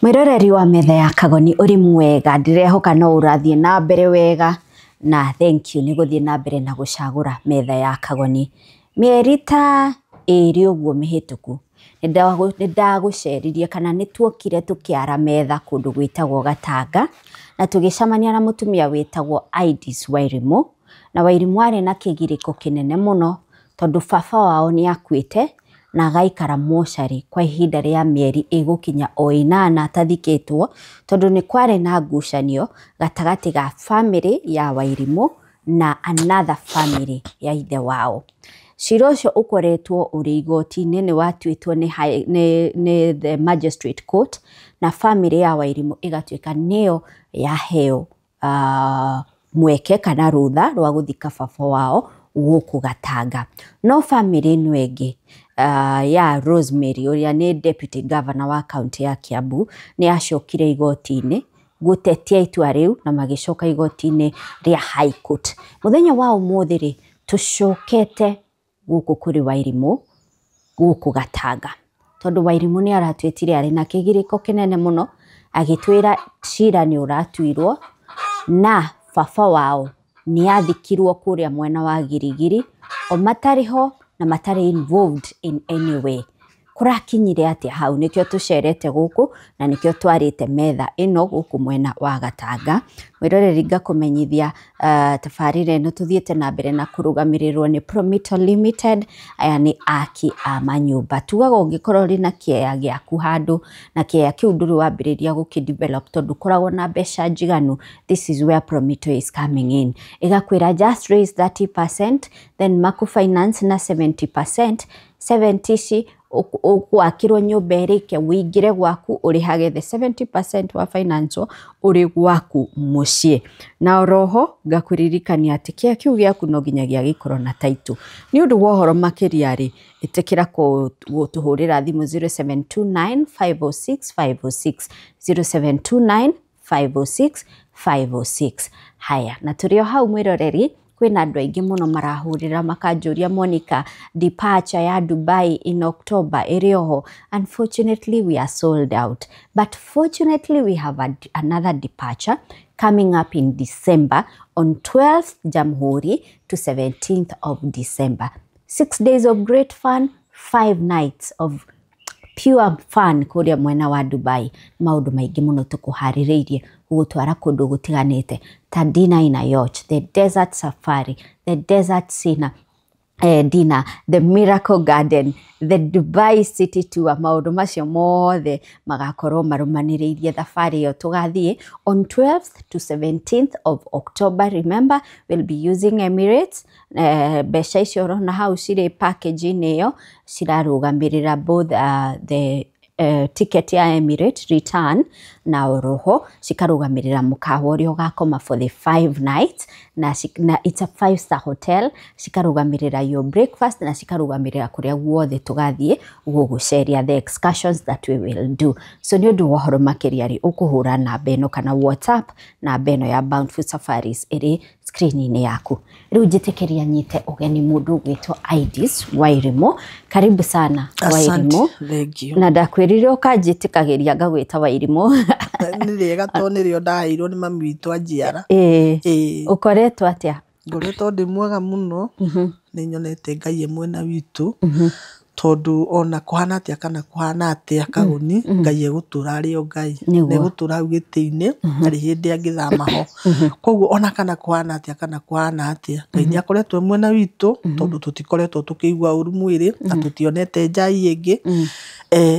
Mwĩroreri wa Metha ya Kagoni, ũrĩ mwega? Ndĩrehoka no ũrathiĩ na mbere wega, na thank you nĩ gũthiĩ na mbere na gũcagũra Metha ya Kagoni. Mĩeri ta 2 ũguo mĩhĩtũku nĩ ndagũceririe, kana nĩ tuokire tũkĩara metha kũndũ gwĩtagwo Gatanga, na tũgĩcemania na mũtumia wĩtagwo Idis Wairimu. Na Wairimu arĩ na kĩgirĩko kĩnene mũno tondũ baba wao nĩ akuĩte na agaikara mocarĩ kwa ihinda rĩa mĩeri ĩgũkinya o 8 atathikĩtwo, tondũ nĩ kwarĩ na ngucanio gatagatĩ ga bamĩrĩ ya Wairimu na another family ya ithe wao. Cira ũcio ũkoretwo ũrĩ igoti-inĩ, nĩ watuĩtwo nĩ the magistrate court, na bamĩrĩ ya Wairimu ĩgatuĩka nĩyo yaheo mweke kana rũtha rwa gũthika baba wao gũkũ Gatanga. No bamĩrĩ ĩno ĩngĩ ya Rosemary, ũrĩa nĩ deputy governor wa kaunti ya Kiambu, nĩ yacokire igoti-inĩ gũtetia itua rĩu, na magĩcoka igoti-inĩ rĩa High Court. Mũthenya wa ũmũthĩ rĩ, tũcokete gũkũ kũrĩ Wairimu gũkũ Gatanga, tondũ Wairimu nĩ aratwĩtire arĩ na kĩgirĩko kĩnene mũno, agĩtwĩra cira nĩ ũratuirwo na baba wao nĩ athikirwo kũrĩa mwena wa Girigiri, o matarĩ ho na matarĩ involved in any way. Kũrakinyire atĩa hau? Nĩkĩo tũcerete gũkũ na nĩkĩo twarĩte metha ĩno gũkũ mwena wa Gatanga. Mwĩroreri, ngakũmenyithia tabarĩra ĩno tũthiĩte na mbere na kũrũgamĩrĩrwo nĩ Promito Limited. Aya nĩ aki a manyũmba. Tugaga ũngĩkorwo ũrĩ na kĩea gĩaku handũ, na kĩea kĩu ndũrĩ wambĩrĩria gũkĩ develop tondũ ũkoragwo na mbeca njiganu, this is where Promito is coming in. Ĩgakwĩra just raise 30%, then maku finance na 70%. 70 ici ũgwakĩrwo nyũmba ĩrĩke, wĩingĩre gwaku, ũrĩhage the 70% wa finance ũrĩ gwaku mũciĩ. Na oroho ngakũririkania atĩ kĩea kĩu gĩaku no nginyagia gĩkorwo na title. Nĩ ũndũ wa ũhoro makĩria rĩ, ĩtĩkĩra gũtũhũrĩra thimũ 0729 506 506, 0729 506 506. Haya, na tũrĩ o hau, mwĩroreri, kwĩna andũ aingĩ mũno marahũrĩra makanjũria, "Monica, departure ya Dubai in October ĩrĩ oho?" Unfortunately, we are sold out, but fortunately we have another departure coming up in December, on 12th Jamhuri to 17th of December. 6 days of great fun, 5 nights of pure fun kũrĩa mwena wa Dubai. Maũndũ maingĩ mũno tũkũharĩrĩirie gũgũtwara kũndũ gũtiganĩte ta dinner in a yacht, the desert safari, the desert sina dinner, the miracle garden, the Dubai city tour. Maũndũ macio mothe magakorwo marũmanĩrĩirie thabarĩ ĩyo tũgathiĩ on 12th to 17th of October. Remember, we'll be using Emirates. Mbeca icio ũrona hau cirĩ package-inĩ ĩyo cirarũgamĩrĩra both the ticket ya Emirates return, na oroho cikarũgamĩrĩra mũkawa ũrĩa ũgakoma for the 5 nights, na it's a five-star hotel, cikarũgamĩrĩra your breakfast, na cikarũgamĩrĩra kũrĩa guothe tũgathiĩ gũgũceria, the excursions that we will do. So nĩ ũndũ wa ũhoro makĩria rĩ, ũkũhũra namba ĩno kana WhatsApp namba ĩno ya Bountiful Safaris ĩrĩ screen-inĩ yaku. Rĩu njĩtĩkĩria nyite ũgeni mũndũ ũgwĩtwo Idis Wairimu. Karibu sana, Wairimu. Thank you. Na ndakwĩrire ũkanjĩtĩkagĩria ngagwĩta Wairimu. Nĩ rĩega tondũ nĩrĩo ndaheirwo nĩ mami witũ anjiara. Ĩĩ. Ĩĩ. Ũkoretwo atĩa? Ngoretwo ndĩ mwega mũno. Nĩ nyonete Ngai e mwena witũ, tondũ ona kũhana atĩa kana kũhana atĩa, Kagoni, Ngai egũtũra arĩ o Ngai. Nĩguo. Na egũtũra hau gĩtĩ-inĩ, ndarĩ hĩndĩ angĩthama ho. Koguo ona kana kũhana atĩa kana kũhana atĩa, Ngai nĩ akoretwo e mwena witũ, tondũ tũtikoretwo tũkĩigua ũru mwĩrĩ na tũtionete njai ĩngĩ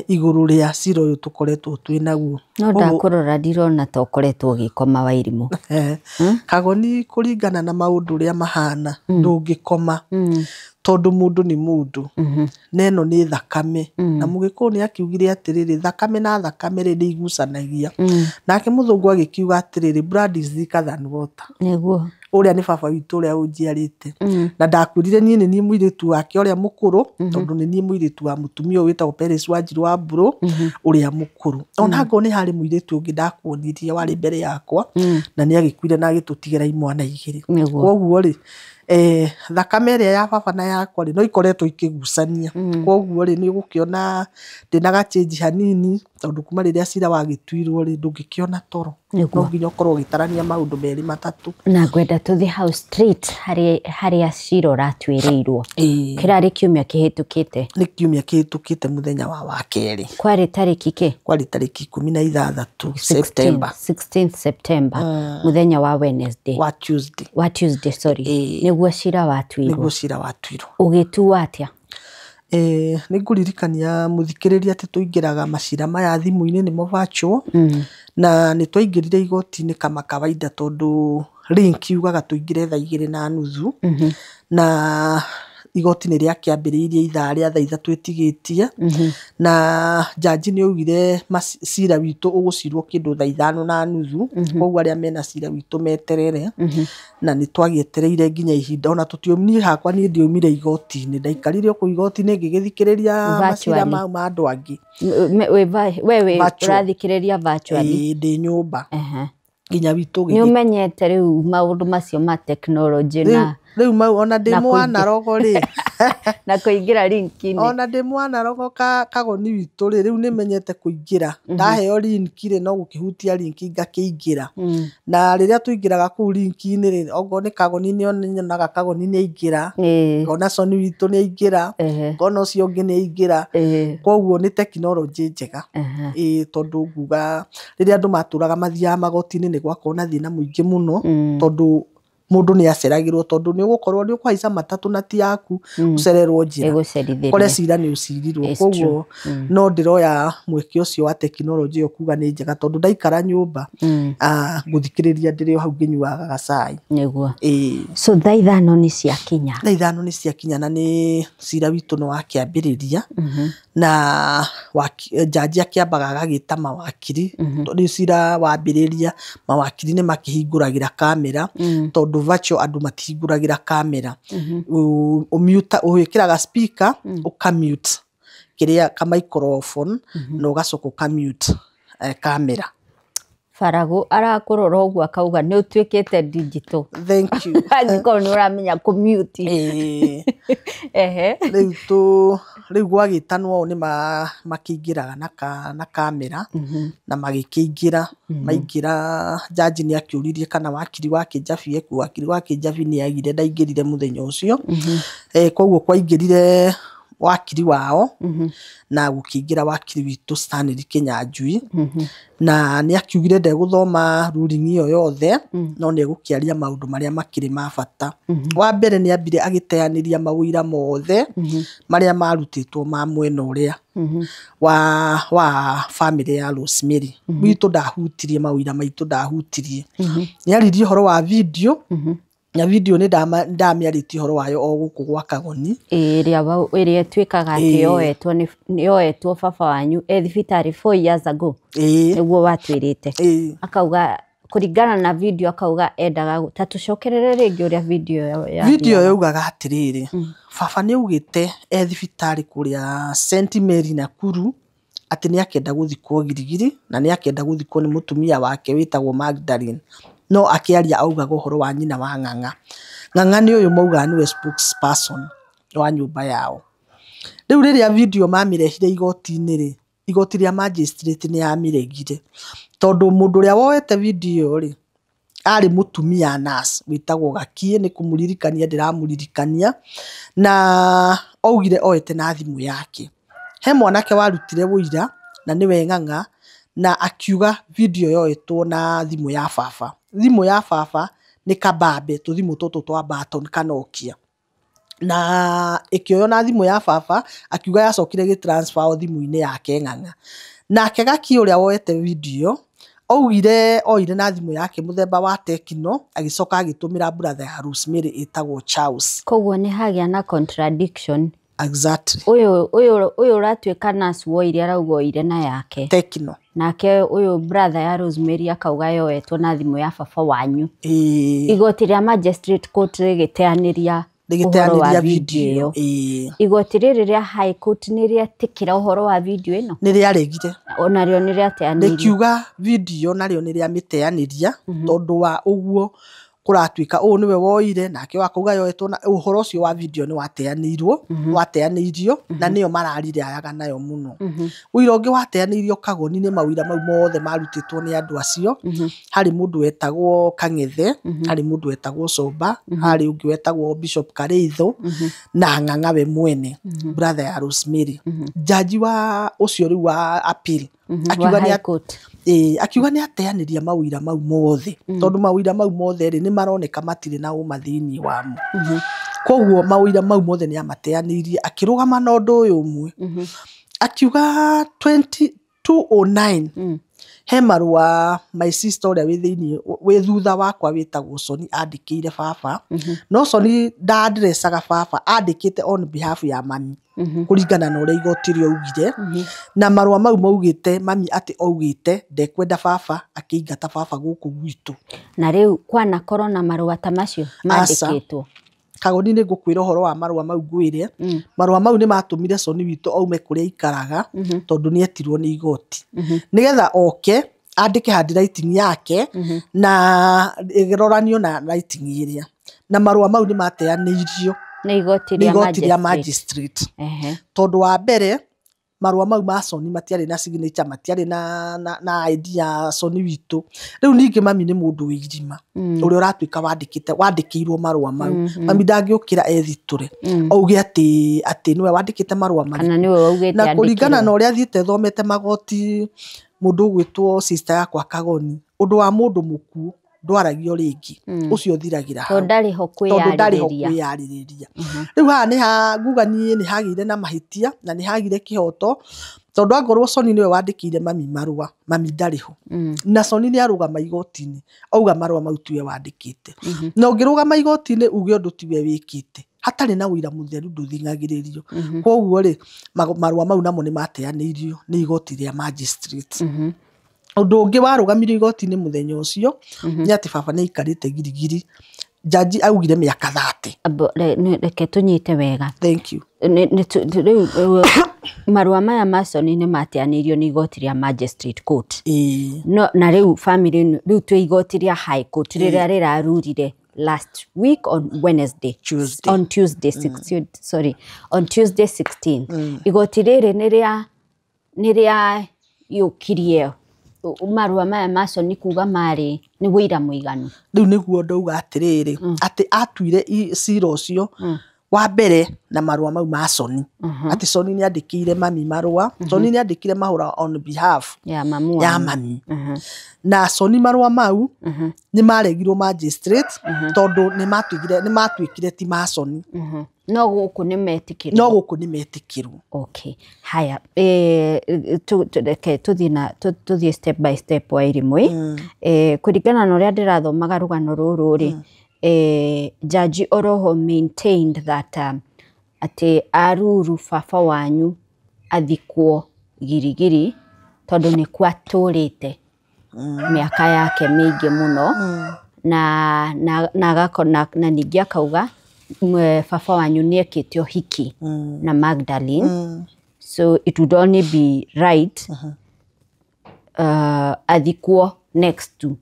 igũrũ rĩa cira ũyũ tũkoretwo twĩ naguo. No ndakũrora ndirona ta ũkoretwo ũgĩkoma, Wairimu. Kagoni, kũringana na maũndũ ũrĩa mahana, ndũngĩkoma, tondũ mũndũ nĩ mũndũ na ĩno nĩ thakame, na Mũgĩkũyũ nĩ akiugire atĩrĩrĩ, thakame na thakame rĩ, nĩ igucanagia. Nake mũthũngũ agĩkiuga atĩrĩrĩ, "Blood is thicker than water." Nĩguo. Ũrĩa nĩ baba witũ ũrĩa ũnjiarĩte, na ndakwĩrire niĩ nĩ niĩ mũirĩtu wake ũrĩa mũkũrũ, tondũ nĩ niĩ mũirĩtu wa mũtumia ũyũ wĩtagwo Peris Wanjiru wa Mbũrũ ũrĩa mũkũrũ. Ona ngorwo nĩ harĩ mũirĩtu ũngĩ ndakuonirie warĩ mbere yakwa, na nĩ agĩkuire na agĩtũtigĩra imwana 2. Nĩguo. Koguo rĩ, Thakame ĩrĩa ya baba na yakwa rĩ, no ikoretwo ikĩgucania. Koguo rĩ, nĩ ũgũkĩona ndĩna gachange hanini, tondũ kuma rĩrĩa cira wagĩtuirwo rĩ, ndũngĩkĩona toro. No nginya ũkorwo ũgĩtarania maũndũ merĩ matatũ. Na ngwenda tũthiĩ hau straight harĩa cira ũratuĩrĩirwo. Kĩrarĩ kiumia kĩhĩtũkĩte. Nĩ kiumia kĩhĩtũkĩte mũthenya wa wakerĩ. Kwarĩ tarĩki kĩ? Kwarĩ tarĩki 16 September. 16 September, mũthenya wa Wednesday. Wa Tuesday. Wa Tuesday, sorry. Nĩguo cira watuirwo. Nĩguo cira watuirwo. Ũgĩtuo atĩa? Nĩ ngũririkania mũthikĩrĩria atĩ tũingĩraga macira maya thimũ-inĩ nĩmo virtual. Na nĩ twaingĩrire igoti-inĩ kama kawaida tondũ link yugaga tũingĩre thaa 2:30. Na igoti nĩ rĩakĩambĩrĩirie ithaa rĩa thaa 3 ĩtigĩtie. Na jaji nĩ augire cira witũ ũgũcirwo kĩndũ thaa 5:30. Koguo arĩa mena cira witũ meterere. Na nĩ twagĩetereire nginya ihinda ona niĩ hakwa niĩ ndiaumire igoti-inĩ, ndaikarire o kũu igoti-inĩ ngĩgĩthikĩrĩria macira mau ma andũ angĩ. We wĩ ũrathikĩrĩria virtually? Ĩĩ, ndĩ nyũmba. Nginya witũ Nĩ ũmenyete rĩu maũndũ macio ma tekinoronjĩ na rĩu mau ona ndĩ mwana rogo rĩ, na kũingĩra link-inĩ. Ona ndĩ mwana rogo kagoni witũ rĩ, rĩu nĩmenyete kũingĩra. Ndaheo link rĩ, no gũkĩhutia link ngakĩingĩra. Na rĩrĩa tũingĩraga kũu link-inĩ rĩ, okorwo nĩ kagoni nyonaga kagoni nĩ aingĩra, ngona Soni witũ nĩ aingĩra, ngona ũcio ũngĩ nĩ aingĩra. Koguo nĩ tekinoronjĩ njega. Ĩĩ, tondũ nguga rĩrĩa andũ matũraga mathiaga magoti-inĩ nĩ gwakorwo na thĩna mũingĩ mũno, tondũ mũndũ nĩ aceragĩrwo, tondũ nĩ ũgũkorwo nĩ ũkũhaica matatũ na ti yaku, ũcererwo njĩra, kore cira nĩ ũcirirwo. Koguo no ndĩroya mweke ũcio wa tekinoronjĩ ĩyo kuga nĩ njega, tondũ ndaikara nyũmba ngũthikĩrĩria ndĩrĩ o hau ngĩnyuaga gacai. Nĩguo. So thaa 5 nĩ ciakinya. Thaa 5 nĩ ciakinya na nĩ cira witũ nĩ wakĩambĩrĩria. Na jaji akĩambaga agagĩta mawakiri. Rĩu cira wambĩrĩria mawakiri nĩ makĩhingũragĩra kamera, tondũ virtual andũ matihingũragĩra kamera. Ũwĩkĩraga speaker, ũkamute kĩrĩa ka microphone, na ũgacoka ũkamute kamera. Faragũ arakũrora ũguo akauga nĩ ũtuĩkĩte digital. Thank you. Angĩkorwo nĩ ũramenya kũmute. Rĩu gwagĩtanwo ũũ nĩ makĩingĩraga na kamera, na magĩkĩingĩra. Maingĩra jaji nĩ akĩũririe kana wakiri wa Kĩnjabi ekuo. Wakiri wa Kĩnjabi nĩ agire, ndaingĩrire mũthenya ũcio. Koguo kwaingĩrire wakiri wao, na gũkĩingĩra wakiri witũ Stanley Kinyanjui. Na nĩ akiugire ndegũthoma ruling ĩyo yothe, no nĩ egũkĩaria maũndũ marĩa makĩrĩ ma bata. Wa mbere nĩ ambire agĩteanĩria mawĩra mothe marĩa marutĩtwo ma mwena ũrĩa wa family ya Rosemary. Witũ ndahutirie mawĩra maitũ, ndahutirie. Nĩ aririe ũhoro wa video, na video nĩ ndamĩarĩtie ũhoro wayo o gũkũ gwa Kagoni. Ĩrĩa ĩtuĩkaga atĩ yoetwo baba wanyu e thibitarĩ 4 years ago. Nĩguo watwĩrĩte. Akauga kũringana na video, akauga endaga ta tũcokerere rĩngĩ ũrĩa video ya video yaugaga atĩrĩrĩ, baba nĩ augĩte e thibitarĩ kũrĩa St Mary Nakuru atĩ nĩ akenda gũthikwo Girigiri, na nĩ akenda gũthikwo nĩ mũtumia wake wĩtagwo Magdalene. No akĩaria augaga ũhoro wa nyina wa Ng'ang'a. Ng'ang'a nĩ ũyũ maugaga nĩwe spokesperson wa nyũmba yao. Rĩu rĩrĩa video mamĩrehire igoti-inĩ rĩ, igoti rĩa magistrate nĩ yamĩregire, tondũ mũndũ ũrĩa woete video ĩyo rĩ, arĩ mũtumia nurse wĩtagwo Gakiĩ, nĩ kũmũririkania ndĩramũririkania, na augire oete na thimũ yake. He mwanake warutire ũira na nĩwe Ng'ang'a, na akiuga video yoetwo na thimũ ya baba. Thimũ ya baba nĩ kabambe, tũthimũ tũtũ twa button ka Nokia. Na ĩkĩoywo na thimũ ya baba, akiuga yacokire ĩgĩ transfer o thimũ-inĩ yake Ng'ang'a. Nake Gakiĩ ũrĩa woete video augire oire na thimũ yake mũthemba wa Tecno, agĩcoka agĩtũmĩra brother ya Rosemary ĩtagwo Charles. Koguo nĩ hagĩa na contradiction. Exactly. Ũyũ ũratuĩka nurse woire arauga oire na yake Tecno. Nake ũyũ brother ya Rosemary akauga yoetwo na thimũ ya baba wanyu. Igoti rĩa magistrate court rĩgĩteanĩria ũhoro wa video ĩyo. Igoti rĩrĩ rĩa high court nĩ rĩetĩkĩra ũhoro wa video ĩno? Nĩ rĩaregire. Onarĩo nĩ rĩateanĩirie. Rĩkiuga video narĩo nĩ rĩamĩteanĩria, tondũ wa ũguo Kũratuĩka ũũ nĩwe woire, nake wakauga yoetwo, na ũhoro ũcio wa video nĩ wateanĩirwo, wateanĩirio, na nĩyo mararirayaga nayo mũno. Ũira ũngĩ wateanĩirio Kagoni nĩ mawĩra mau mothe marutĩtwo nĩ andũ acio. Harĩ mũndũ wetagwo Kang'ethe, harĩ mũndũ wetagwo Comba, harĩ ũngĩ wetagwo Bishop Karĩithũ, na Ng'ang'a we mwene, brother ya Rosemary. Jaji wa ũcio rĩu wa appeal akiuga High Court. Ĩĩ, akiuga nĩ ateanĩria mawĩra mau mothe, tondũ mawĩra mau mothe rĩ, nĩ maroneka matirĩ na ũma thĩinĩ wamo. Koguo mawĩra mau mothe nĩ amateanĩirie, akĩrũgama na ũndũ ũyũ ũmwe, akiuga 2209 he marũa my sister ũrĩa wĩ thĩinĩ, wĩ thutha wakwa, wĩtagwo Soni, andĩkĩire baba. No Soni ndaandressaga baba, andĩkĩte on behalf ya mami, kũringana na ũrĩa igoti rĩaugire. Na marũa mau maugĩte mami atĩ augĩte ndekwenda baba, akĩingata baba gũkũ gwitũ. Na rĩu kwanakorwo na marũa ta macio Aca. mandĩkĩtwo? Kagoni, nĩ ngũkwĩra ũhoro wa marũa mau. Ngwĩre, marũa mau nĩ matũmire Soni witũ aume kũrĩa aikaraga, tondũ nĩ etirwo nĩ igoti nĩgetha oke andĩke handwriting yake na ĩroranio na writing ĩrĩa. Na marũa mau nĩ mateanĩirio nĩ igoti nĩ rĩa igoti rĩa magistrate. Magistrate. Tondũ wa mbere, marũa mau ma Soni matiarĩ na signature, matiarĩ na ID ya Soni witũ. Rĩu ningĩ mami nĩ mũndũ wĩ irima ũrĩa ũratuĩka wandĩkĩte, wandĩkĩirwo marũa mau. Mami ndangĩũkĩra ethitũre auge atĩ nĩwe wandĩkĩte marũa mau kana nĩwe waugĩte na kũringana andĩkĩrwo. Na ũrĩa thiĩte thomete magoti, mũndũ ũgwĩtwo sister yakwa Kagoni, ũndũ wa mũndũ mũkuũ ndwaragio rĩngĩ, ũcio ũthiragĩra hau. Tondũ ndarĩ ho Tondũ ndarĩ ho kwĩyarĩrĩria. Kwĩyarĩrĩria. Rĩu haha nĩ ha nguga niĩ nĩ hagĩire na mahĩtia na nĩ hagire kĩhoto, tondũ angorwo Soni nĩwe wandĩkĩire mami marũa, mami ndarĩ ho, na Soni nĩ arũgama igoti-inĩ auga marũa mau tiwe wandĩkĩte. Na ũngĩrũgama igoti-inĩ uge ũndũ tiwe wĩkĩte hatarĩ na ũira mũtheru, ndũthing'agĩrĩrio. Koguo rĩ, marũa mau namo nĩ mateanĩirio nĩ igoti rĩa magistrate. Ũndũ ũngĩ warũgamirio igoti-inĩ mũthenya ũcio nĩ atĩ baba nĩ aikarĩte Girigiri, jaji augire mĩaka 30. Reke tũnyite wega. Thank you. Rĩu marũa maya ma Soni nĩ mateanĩirio nĩ igoti rĩa magistrate court. Ĩĩ. No, na rĩu family ĩno, rĩu twĩ igoti rĩa high court rĩrĩa rĩrarurire last week on Wednesday. Tuesday. On Tuesday 16, sorry, on Tuesday 16. Igoti rĩrĩ nĩ rĩa yũkirie marũa maya ma Soni kuga marĩ nĩ wĩira mũiganu. Rĩu nĩguo ndauga atĩrĩrĩ, atĩ atuire cira ũcio wa mbere na marũa mau ma Soni, atĩ Soni nĩ andĩkĩire mami marũa, Soni nĩ andĩkire mahũra on behalf ya mamu ya wanyu. Mami. Na Soni marũa mau nĩ maregirwo magistrate, tondũ nĩ matuĩkire ti ma Soni. No gũkũ nĩ metĩkĩrwo. No gũkũ nĩ metĩkĩrwo. Okay, haya, reke tũthiĩ na tũthiĩ step by step wa irimũ. Kũringana na ũrĩa ndĩrathomaga rũgano rũrũ rĩ, jaji oroho maintained that atĩ aruru baba wanyu athikwo Girigiri tondũ nĩkuo atũrĩte mĩaka yake mĩingĩ mũno, na ningĩ akauga baba wanyu nĩ ekĩte ũhiki na Magdalene, so it would only be right athikwo next to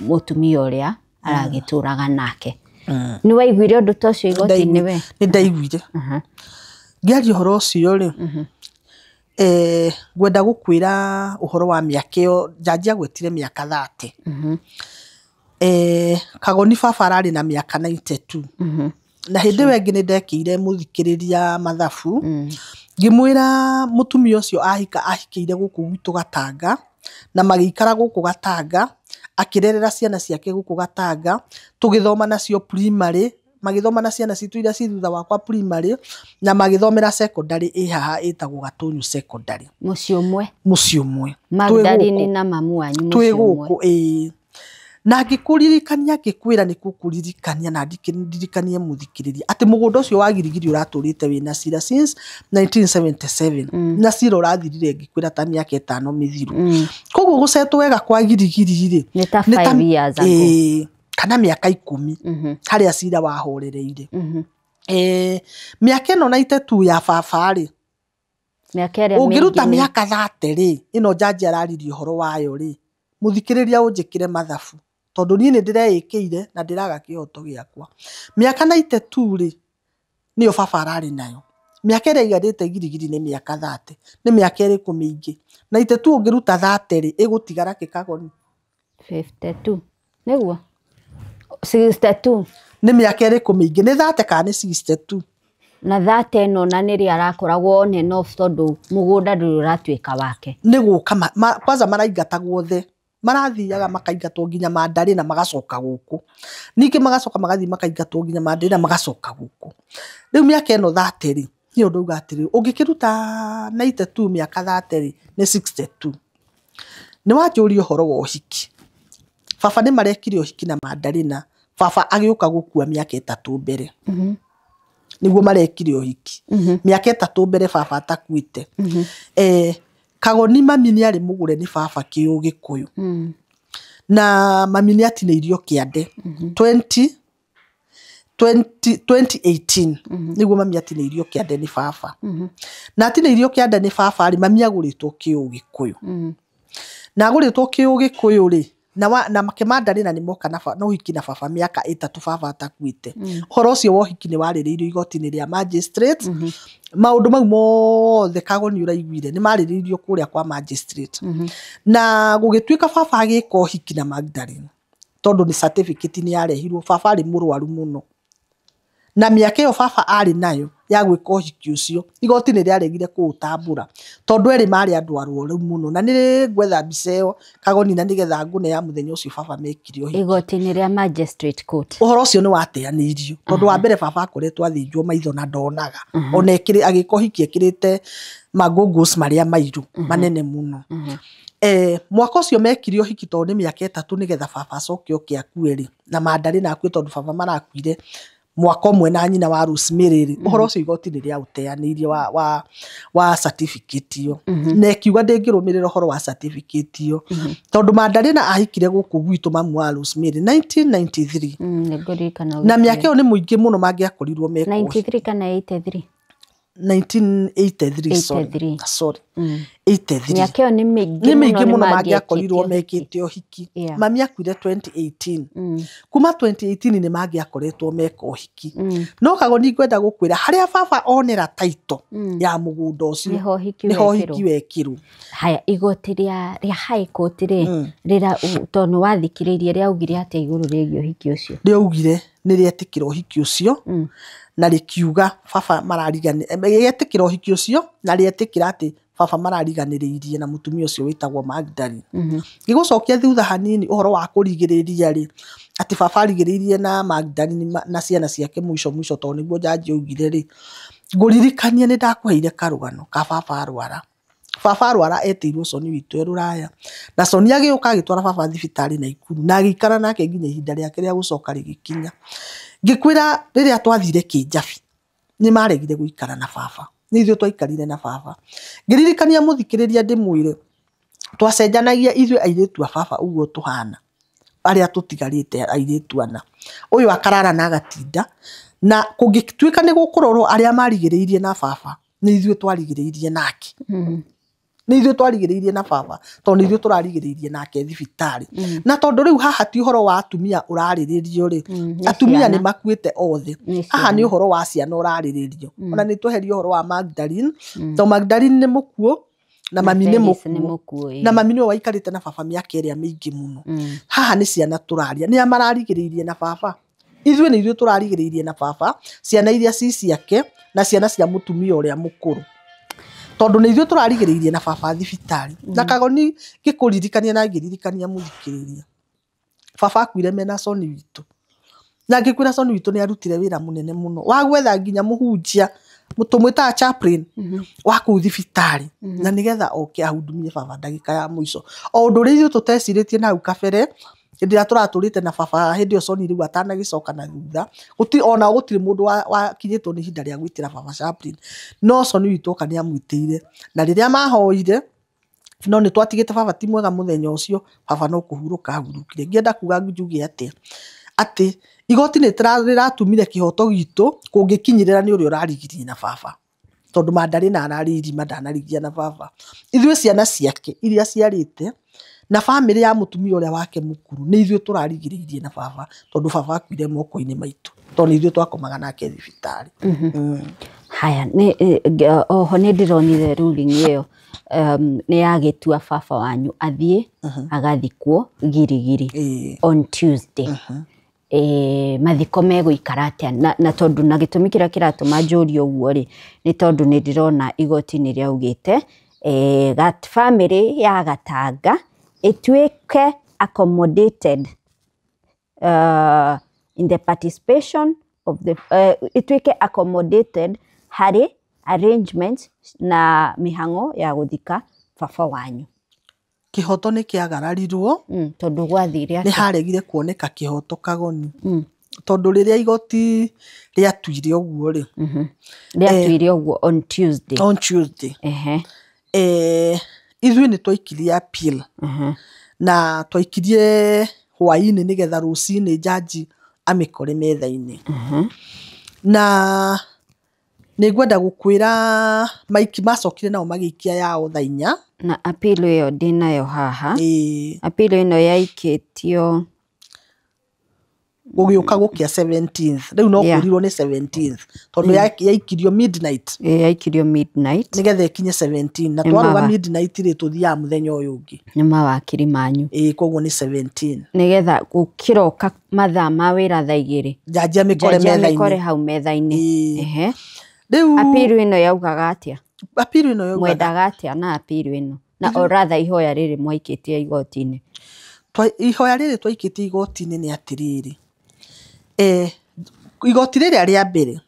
mũtumia ũrĩa aragĩtũraga nake. Nĩ waiguire ũndũ ta ũcio igoti-inĩ we? Nĩ ndaiguire. Ngĩaria ũhoro ũcio rĩ, ngwenda gũkwĩra ũhoro wa mĩaka ĩyo jaji agwetire, mĩaka 30. Kagoni, baba ararĩ na mĩaka 92, na hĩndĩ ĩyo ĩngĩ nĩ ndekĩire mũthikĩrĩria mathabu, ngĩmwĩra mũtumia ũcio ahika ahikĩire gũkũ gwitũ Gatanga, na magĩikara gũkũ Gatanga, akĩrerera ciana ciake gũkũ Gatanga, tũgĩthoma nacio primary, magĩthoma na ciana citũ iria ci thutha wakwa primary, na magĩthomera secondary ĩ haha ĩtagwo Gatũnyũ Secondary. Mũciĩ ũmwe. Mũciĩ ũmwe. Twĩ Magdalene gũkũ. Na mamu wanyu Twĩ mũciĩ ũmwe. Gũkũ, ĩĩ. Na ngĩkũririkania, ngĩkwĩra nĩ gũkũririkania na ndirikanie mũthikĩrĩria atĩ mũgũnda ũcio wa Girigiri ũratũrĩte wĩna cira since 1977, na cira ũrathirire, ngĩkwĩra, ta mĩaka 5 mĩthiru. Koguo gũcetwo wega kwa Girigiri rĩ, Nĩ ta 5 years ago. Ĩĩ, kana mĩaka 10 harĩa cira wahorereire. Mĩaka ĩno 92 ya baba rĩ, mĩaka ĩrĩa ũngĩruta mĩingĩ mĩaka 30 rĩ, ĩno jaji araririe ũhoro wayo rĩ, mũthikĩrĩria ũnjĩkĩre mathabu. Tondũ niĩ nĩ ndĩreĩkĩire na ndĩraga kĩhoto gĩakwa. Mĩaka 92 rĩ, nĩyo baba ararĩ nayo. Mĩaka ĩrĩa ĩiganĩte girigiri nĩ mĩaka 30. Nĩ mĩaka ĩrĩkũ mĩingĩ? 92 ũngĩruta 30 rĩ, ĩgũtigara kĩ Kagoni? 52. Nĩguo? 62. Nĩ mĩaka ĩrĩkũ mĩingĩ? Nĩ 30 kana nĩ 62? Na 30 ĩno na nĩrĩo arakoragwo on and off tondũ mũgũnda ndũrĩ ũratuĩka wake. Nĩ gũka kwanza maraingatagwo othe. Marathiaga makaingatwo nginya Mandarĩ na magacoka gũkũ. Ningĩ magacoka magathiĩ makaingatwo nginya Mandarĩ na magacoka gũkũ. Rĩu mĩaka ĩno 30 rĩ, niĩ ndauga atĩrĩrĩ, ũngĩkĩruta 92 mĩaka 30 rĩ, nĩ 62. Nĩ wanjũria ũhoro wa ũhiki. Baba nĩ marekire ũhiki na Mandarĩna. Baba agĩũka gũkua mĩaka 3 mbere. Nĩguo marekire ũhiki. Mĩaka 3 mbere baba atakuĩte. Kagoni mami nĩ arĩ mũgũre nĩ baba kĩũgĩkũyũ. Na mami nĩ atinĩirio kĩande. 2018 nĩguo mami atinĩirio kĩande nĩ baba. Na atinĩirio kĩande nĩ baba rĩ, mami agũrĩtwo kĩũgĩkũyũ. Na agũrĩtwo kĩũgĩkũyũ rĩ, na Kĩmandarĩna nĩ moka na ũhiki na baba mĩaka 3 baba atakuĩte. Ũhoro ũcio wa ũhiki nĩ warĩrĩirio igoti-inĩ rĩa magistrate. Maũndũ mau mothe Kagoni ũraiguire nĩ marĩrĩirio kũrĩa kwa magistrate. Na gũgĩtuĩka baba agĩka ũhiki na Magdalene tondũ nĩ certificate nĩ yarehirwo. Baba arĩ mũrwaru mũno. Na mĩaka ĩyo baba arĩ nayo ya gwĩka ũhiki ũcio, igoti nĩ rĩaregire kũũtambũra tondũ erĩ marĩ andũ arwaru mũno. Na nĩ ngwetha mbica ĩyo Kagoni na nĩgetha ngũne ya mũthenya ũcio baba mekire ũhiki. Igoti-inĩ rĩa magistrate court. Ũhoro ũcio nĩ wateanĩirio tondũ wa mbere baba akoretwo athĩnjwo maitho na ndonaga. Ona agĩka ũhiki ekĩrĩte mangũngũs marĩa mairũ manene mũno. Mwaka ũcio mekire ũhiki tondũ nĩ mĩaka 3 nĩgetha baba acoke oke akue rĩ, na Mandarĩ na akue tondũ baba marakuire mwaka ũmwe na nyina wa Rosemary rĩ, ũhoro ũcio igoti nĩ rĩaũteanĩirie wa certificate ĩyo. Na ĩkiuga ndĩngĩrũmĩrĩra ũhoro wa certificate ĩyo. Tondũ Mandarĩna ahikire gũkũ gwitũ mamu wa Rosemary 1993. Na mĩaka ĩyo nĩ mũingĩ mũno mangĩakorirwo mekwo. 93 kana 83? 1983, sorry. Sorry. 83. Mĩaka ĩyo nĩ mĩingĩ mũno mangĩakorirwo mekĩte ũhiki. Mami akuire 2018. Kuma 2018 nĩ mangĩakoretwo meka ũhiki. No Kagoni ngwenda gũkwĩra harĩa baba onera title ya mũgũnda ũcio nĩho ũhiki wekirwo. Haya, igoti rĩa High Court rĩ, rĩra tondũ nĩ wathikĩrĩirie rĩaugire atĩa igũrũ rĩgiĩ ũhiki ũcio? Rĩaugire nĩ rĩetĩkĩra ũhiki ũcio na rĩkiuga baba marariganĩrĩtĩkĩra ũhiki ũcio na rĩetĩkĩra atĩ baba marariganĩrĩirie na mũtumia ũcio wĩtagwo Magdalene. Ngĩgũcokia thutha hanini ũhoro wa kũrigĩrĩria rĩ, atĩ baba arigĩrĩirie na Magdalene na ciana ciake mũico mũico tondũ nĩguo jaji augire rĩ, ngũririkanie nĩ ndakũheire karũgano ka baba arwara. Baba arwara etĩirwo Soni witũ e rũraya. Na Soni agĩũka agĩtwara baba thibitarĩ Naikuru na agĩikara nake nginya ihinda rĩake rĩa gũcoka rĩgĩkinya. Ngĩkwĩra rĩrĩa twathire Kĩnjabi nĩ maregire gũikara na baba. Nĩ ithuĩ twaikarire na baba. Ngĩririkania mũthikĩrĩria ndĩmwĩre twacenjanagia ithuĩ airĩtu a baba ũguo tũhana arĩa tũtigarĩte airĩtu ana. Ũyũ akarara na agatinda na kũngĩtuĩka nĩ gũkũrorwo arĩa marigĩrĩirie na baba nĩ ithuĩ twarigĩrĩirie nake. Nĩ ithuĩ twarigĩrĩirie na baba tondũ nĩ ithuĩ tũrarigĩrĩirie nake thibitarĩ. Na tondũ rĩu haha ti ũhoro wa atumia ũrarĩrĩrio rĩ, atumia nĩ makuĩte othe. Haha nĩ ũhoro wa ciana ũrarĩrĩrio. Ona nĩ tweherie ũhoro wa Magdalene tondũ Magdalene nĩ mũkuũ na mami nĩ mũkuũ. Na mami nĩwe waikarĩte na baba mĩaka ĩrĩa mĩingĩ mũno. Haha nĩ ciana tũraria. Nĩa mararigĩrĩirie na baba? Ithuĩ nĩ ithuĩ tũrarigĩrĩirie na baba, ciana iria ci ciake na ciana cia mũtumia ũrĩa mũkũrũ. Tondũ nĩ ithuĩ tũrarigĩrĩirie na baba thibitarĩ. Na Kagoni ngĩkũririkania na ngĩririkania mũthikĩrĩria. Baba akuire mena Soni witũ. Na ngĩkwĩra Soni witũ nĩ arutire wĩra mũnene mũno wa gwetha nginya mũhunjia tũmwĩtaga chaplain wa kũu thibitarĩ na nĩgetha oke ahudumie baba ndagĩka ya mũico. O ũndũ ũrĩa ithuĩ tũtecirĩtie na hau kabere hĩndĩ ĩrĩa tũratũrĩte na baba hĩndĩ ĩyo Soni rĩu atanagĩcoka na thutha, ona gũtirĩ mũndũ wakinyĩtwo nĩ ihinda rĩa gwĩtĩra baba chaplain. No Soni witũ oka nĩ amwĩtĩire na rĩrĩa mahoire no nĩ twatigĩte baba ti mwega mũthenya ũcio, baba no kũhurũka ahurũkire. Ngĩenda kuga njuge atĩa? Atĩ igoti nĩ rĩratumire kĩhoto gitũ kũngĩkinyĩrĩra nĩ ũrĩa ũrarigirie na baba. Tondũ Mandarĩ na ararĩ irima ndanarigia na baba. Ithuĩ ciana ciake iria ciarĩte Na bamĩrĩ ya mũtumia ũrĩa wake mũkũrũ nĩ ithuĩ tũrarigĩrĩirie na baba, tondũ baba akuire moko-inĩ maitũ, tondũ nĩ ithuĩ twakomaga nake thibitarĩ. Haya, oho nĩ ndĩronire ruling ĩyo nĩ yagĩtua baba wanyu athiĩ agathikwo Girigiri on Tuesday. Mathiko megũikara atĩa? Na tondũ na gĩtũmi kĩrĩa kĩratũma njũrie ũguo rĩ, nĩ tondũ nĩ ndĩrona igoti nĩ rĩaugĩte family ya Gatanga ĩtuĩke accommodated in the participation of the ĩtuĩke accommodated harĩ arrangements na mĩhang'o ya gũthika baba wanyu. Kĩhoto nĩ kĩagararirwo. Tondũ gwathire Nĩ atĩa? Haregire kuoneka kĩhoto, Kagoni, tondũ rĩrĩa igoti rĩatuire ũguo rĩ, Rĩatuire ũguo on Tuesday. On Tuesday. Ithuĩ nĩ twaikirie appeal na twaikirie hwaĩ-inĩ nĩgetha rũcinĩ jaji amĩkore metha-inĩ. Na nĩ ngwenda gũkwĩra maiki macokire nao magĩikia yao thaa 4. Na appeal ĩyo ndĩnayo haha. Ĩĩ. Appeal ĩno yaikĩtio Gũgĩũka gũkĩa 17th, rĩu no kwĩrirwo nĩ 17th tondũ yaikirio midnight. Yaikirio midnight. Nĩgetha ĩkinye 17 na Nĩ twarũga midnight rĩ, tũthiaga mũthenya ũyũ ũngĩ. Nĩ mawakiri manyu. Ĩĩ, koguo nĩ 17. Nĩgetha gũkĩroka mathaa ma wĩra thaa 2, jaji amĩkore jaji amĩkore metha-inĩ. Hau metha-inĩ. Ĩĩ. Rĩu Appeal ĩno yaugaga atĩa? Appeal ĩno yaugaga Mwendaga atĩa na appeal ĩno, na oratha ihoya rĩrĩ mwaikĩtie igoti-inĩ? Ihoya rĩrĩ twaikĩtie igoti-inĩ nĩ atĩrĩrĩ, igoti rĩrĩa rĩa mbere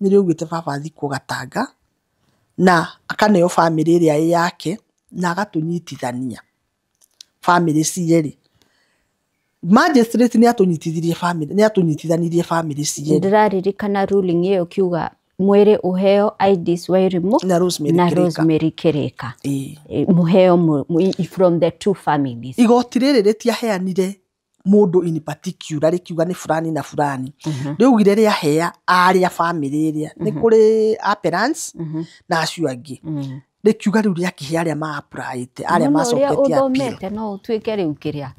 nĩ rĩaugĩte baba athikwo Gatanga na akaneo bamĩrĩ ĩrĩa ĩ yake na agatũnyitithania bamĩrĩ cierĩ. Magistrate nĩ atũnyitithirie bamĩrĩ, nĩ atũnyitithanirie bamĩrĩ cierĩ. Ndĩraririkana ruling ĩyo kiuga mwĩrĩ ũheo Idis Wairimu na Rosemary na Kĩrĩka. Rosemary Kĩrĩka. Ĩĩ. Mũheo from the two families. Igoti rĩrĩ rĩtiaheanire mũndũ in particular, rĩkiuga nĩ fulani na fulani. Rĩaugire rĩahea arĩa bamĩrĩ ĩrĩa nĩ kũrĩ appellants na acio angĩ, rĩkiuga rĩu rĩakĩhe arĩa ma-applyĩte, arĩa Mũno ũrĩa macoketie appeal. Ũthomete no ũtuĩke rĩu kĩrĩa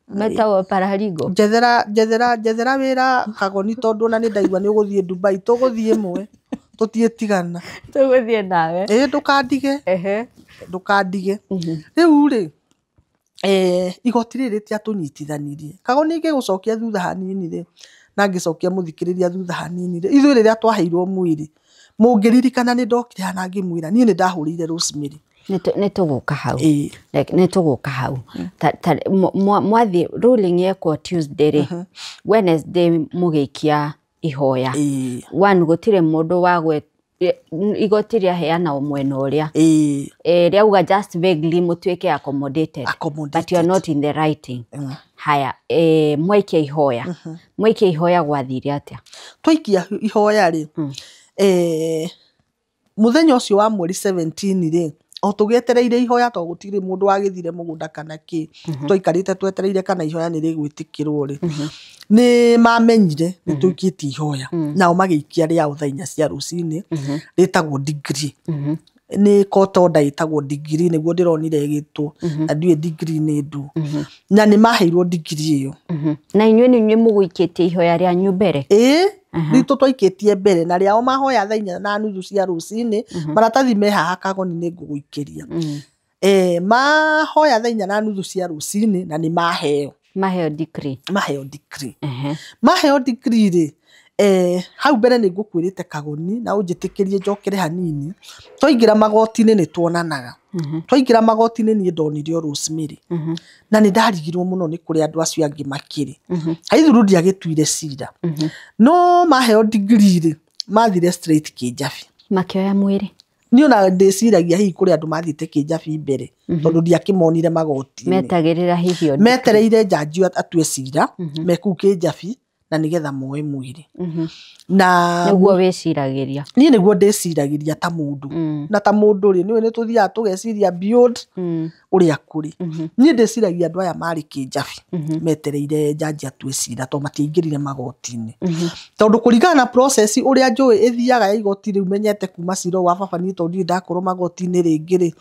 metagwo paralegal. Njethera, njethera, njethera wĩra, Kagoni, tondũ ona nĩ ndaigua nĩ ũgũthiĩ Dubai, tũgũthiĩ ĩmwe, tũtiĩtigana. Tũgũthiĩ nawe. Ĩĩ, ndũkandige. Ndũkandige. Rĩu rĩ, igoti rĩrĩ rĩtiatũnyitithanirie, Kagoni. Ngĩgũcokia thutha hanini rĩ, na ngĩcokia mũthikĩrĩria thutha hanini rĩ, ithuĩ rĩrĩa twaheirwo mwĩrĩ, mũngĩririkana nĩ ndokire haha na ngĩmwĩra niĩ nĩ ndahũrĩire Rosemary. Nĩ tũgũka hau. Ĩĩ. Like, nĩ tũgũka hau. Mwathiĩ ruling yekwo Tuesday rĩ, Wednesday mũgĩikia ihoya. Ĩĩ. One, gũtirĩ mũndũ wagwe igoti rĩaheana o mwena ũrĩa rĩauga just vaguely mũtuĩke accommodated, Accommodated. But you are not in the writing. Haya, mwaikia ihoya, mwaikia ihoya gwathire atĩa? Twaikia ihoya rĩ, mũthenya ũcio wa mweri 17 rĩ, o tũgĩetereire ihoya, to gũtirĩ mũndũ wagĩthire mũgũnda kana kĩ, twaikarĩte twetereire kana ihoya nĩ rĩgwĩtĩkĩrwo rĩ, nĩ mamenyire nĩ tũikĩtie ihoya, nao magĩikia rĩao thaa 4 cia rũcinĩ, rĩtagwo degree, nĩ court order ĩtagwo degree, nĩguo ndĩronire ĩgĩtwo, na ndiũĩ degree nĩ ndũ, na nĩ maheirwo degree ĩyo. Na inyuĩ nĩ inyuĩ mũgũikĩtie ihoya rĩanyu mbere? Ĩĩ, ritũ twaikĩtie mbere, na rĩao mahoya thaa 4:30 cia rũcinĩ. Maratathi me haha, Kagoni, nĩ ngũgũikĩria. Mahoya thaa 4:30 cia rũcinĩ na nĩ maheo. Maheo degree. Maheo degree. Maheo degree rĩ, hau mbere nĩ ngũkwĩrĩte, Kagoni, na ũnjĩtĩkĩrie njokere hanini, twaingĩra magoti-inĩ nĩ tuonanaga. Twaingĩra magoti-inĩ niĩ ndonire o Rosemary na nĩ ndarigirwo mũno nĩ kũrĩa andũ acio angĩ makĩrĩ. Haithuru ndiagĩtuire cira, no maheo degree rĩ, mathire straight Kĩnjabi. Makĩoya mwĩrĩ. Niĩ ona ndĩciragia hihi kũrĩ andũ mathiĩte Kĩnjabi mbere, tondũ ndiakĩmonire magoti-inĩ. Metagĩrĩra hihi o degree. Metereire njanji atue cira me kũu Kĩnjabi. Na nĩgetha moe mwĩrĩ. Na Nĩguo wĩciragĩria. Niĩ nĩguo ndĩciragĩria ta mũndũ. Na ta mũndũ rĩ, nĩũĩ nĩ tũthiaga tũgeciria beyond ũrĩa kũrĩ. Niĩ ndĩciragia andũ aya marĩ Kĩnjabi metereire jaji atue cira, tondũ matiaingĩrire magoti-inĩ. Tondũ kũringana na process ũrĩa njũĩ ĩthiaga ya igoti rĩu menyete kuma cira ũyũ wa baba niĩ, tondũ ndirĩ ndakorwo magoti-inĩ rĩngĩ rĩ,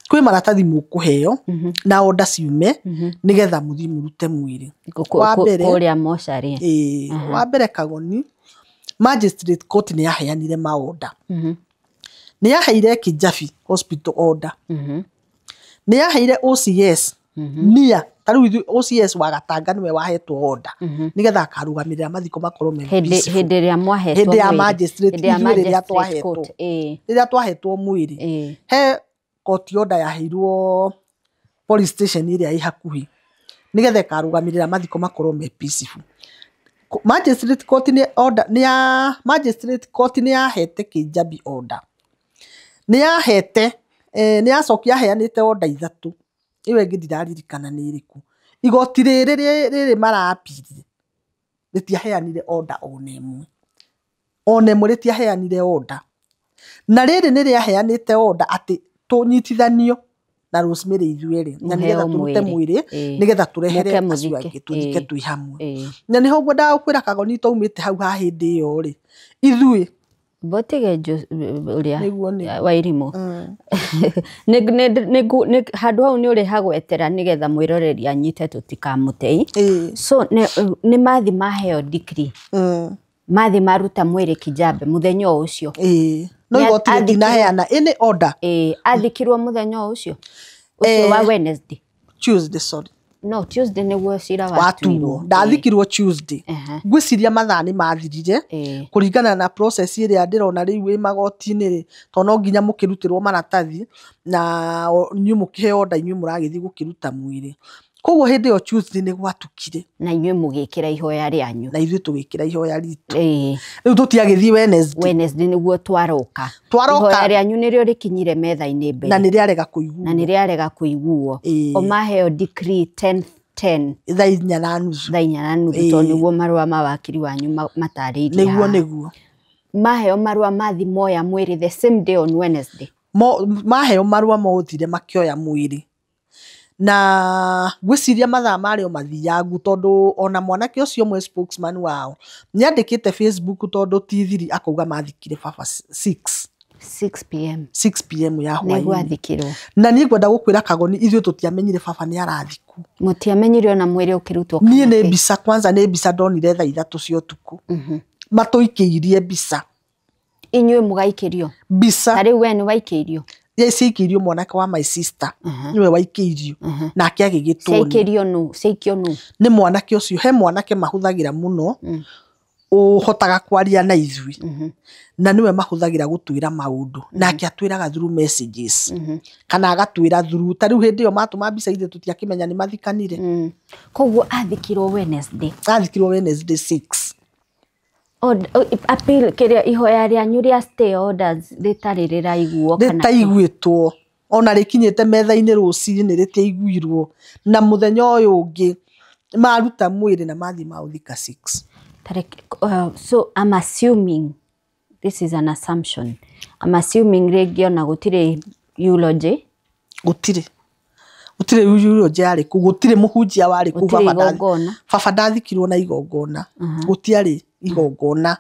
kwĩ maratathi mũkũheo na order ciume nĩgetha mũthiĩ mũrute mwĩrĩ. Wa mbere, Kũrĩa mocarĩ. Ĩĩ, wa mbere Kagoni, magistrate court nĩ yaheanire maorder. Nĩ yaheire Kĩnjabi hospital order. Nĩ yaheire OCS nia, ta rĩu ithuĩ OCS wa Gatanga nĩwe wahetwo order nĩgetha akarũgamĩrĩra mathiko makorwo me Hĩndĩ peaceful. Hĩndĩ ĩrĩa mwahetwo Hĩndĩ ya mwĩrĩ. magistrate, Hĩndĩ ya ithuĩ rĩrĩa magistrate twahetwo. court, ĩĩ. Rĩrĩa twahetwo mwĩrĩ, he court order yaheirwo police station ĩrĩa ĩ hakuhĩ nĩgetha ĩkarũgamĩrĩra mathiko makorwo me peaceful. Magistrate court nĩ order nĩ ya magistrate court nĩ yahete Kĩnjabi order. Nĩ yahete nĩ yacokia yaheanĩte order ithatũ, ĩyo ĩngĩ ndiraririkana nĩ ĩrĩkũ. Igoti rĩrĩ rĩrĩ marapirire rĩtiaheanire order ona ĩmwe, ona ĩmwe rĩtiaheanire order. Na rĩrĩ nĩ rĩaheanĩte order atĩ tũnyitithanio na Rosemary ithuerĩ na nĩgetha Mũheo tũrute mwĩrĩ. mwĩrĩ, nĩgetha tũrehere Mũke acio mũthike. angĩ tũthike twĩ hamwe. Na nĩho ngwendaga gũkwĩra Kagoni, twaumĩte hau ha hĩndĩ ĩyo rĩ, ithuĩ Botige ũrĩa Nĩguo nĩguo. Wairimũ. Handũ hau nĩ ũrĩ hagwetera nĩgetha mwĩroreri anyite tũtikamũtei. So nĩ mathi maheo decree, mathi maruta mwĩrĩ Kijabe mũthenya o ũcio. Ĩĩ, no Nĩ igoti rĩtinaheana any order. Ĩĩ, athikirwo mũthenya o ũcio ũcio wa Wednesday. Tuesday, sorry. No Tuesday nĩguo cira watuo. Watuirwo. Ndathikirwo Tuesday. Ngwĩciria mathaa nĩ mathirire kũringana na process ĩrĩa ndĩrona rĩu ĩ magoti-inĩ rĩ, tondũ no nginya mũkĩrutĩrwo maratathi na inyuĩ mũkĩheo order, inyuĩ mũragĩthiĩ gũkĩruta mwĩrĩ. Koguo hĩndĩ ĩyo Tuesday nĩ gwatukire. Na inyuĩ mũgĩkĩra ihoya rĩanyu. Na ithuĩ tũgĩkĩra ihoya ritũ. Rĩu tũtiagĩthiĩ Wednesday. Wednesday nĩguo twaroka. Twaroka. Ihoya rĩanyu nĩrĩo rĩkinyire metha-inĩ mbere. Na nĩ rĩarega kũiguo. Na nĩ rĩarega kũiguo. O maheo decree 10 10. Thaa 4:30. Thaa 4:30, tondũ nĩguo marũa ma wakiri wanyu matarĩirie Nĩguo. haha. Nĩguo. Maheo marũa mathi moya mwĩrĩ the same day on Wednesday. Maheo marũa mothire makĩoya mwĩrĩ, na ngwĩciria mathaa marĩ o mathiangu, tondũ ona mwanake ũcio ũmwe spokesman wao nĩandĩkĩte Facebook, tondũ ti thiri, akauga mathikire baba 6. 6 p.m. 6 p.m. ya Nĩguo hwaĩ-inĩ. Athikirwo. Na niĩ ngwenda gũkwĩra Kagoni, ithuĩ tũtiamenyire baba nĩ arathikwo. Mũtiamenyire ona mwĩrĩ ũkĩrutwo Niĩ kana nĩ kĩ? mbica, kwanza nĩ mbica ndonire thaa 3 cia ũtukũ, matũikĩirie mbica. Inyuĩ mũgaikĩrio? Mbica. Ta rĩu we nĩ waikĩirio? Ciaikĩirio mwanake wa my sister, nĩwe waikĩirio, nake agĩgĩtwo nĩ Ciaikĩrio nũ? Ciaikio nũ? Nĩ mwanake ũcio, he mwanake mahũthagĩra mũno ũhotaga kwaria na ithuĩ, na nĩwe mahũthagĩra gũtwĩra maũndũ, nake atwĩraga through messages kana agatwĩra through, ta rĩu hĩndĩ ĩyo matũma mbica, ithuĩ tũtiakĩmenya nĩ mathikanire. Koguo athikirwo Wednesday. Athikirwo Wednesday 6. Appeal kĩrĩa ihoya rĩanyu rĩa stay orders rĩtarĩ rĩraiguo kana kĩ? Rĩtaiguĩtwo, ona rĩkinyĩte metha-inĩ rũcinĩ rĩtiaiguirwo, na mũthenya ũyũ ũngĩ maruta mwĩrĩ na mathiĩ maũthika 6. So I'm assuming, this is an assumption, I'm assuming rĩngĩ ona gũtirĩ eulogy. Gũtirĩ eulogy yarĩ kũu, gũtirĩ mũhunjia warĩ kũu. Gũtirĩ Baba igongona. Baba ndathikirwo na igongona, gũtiarĩ igongona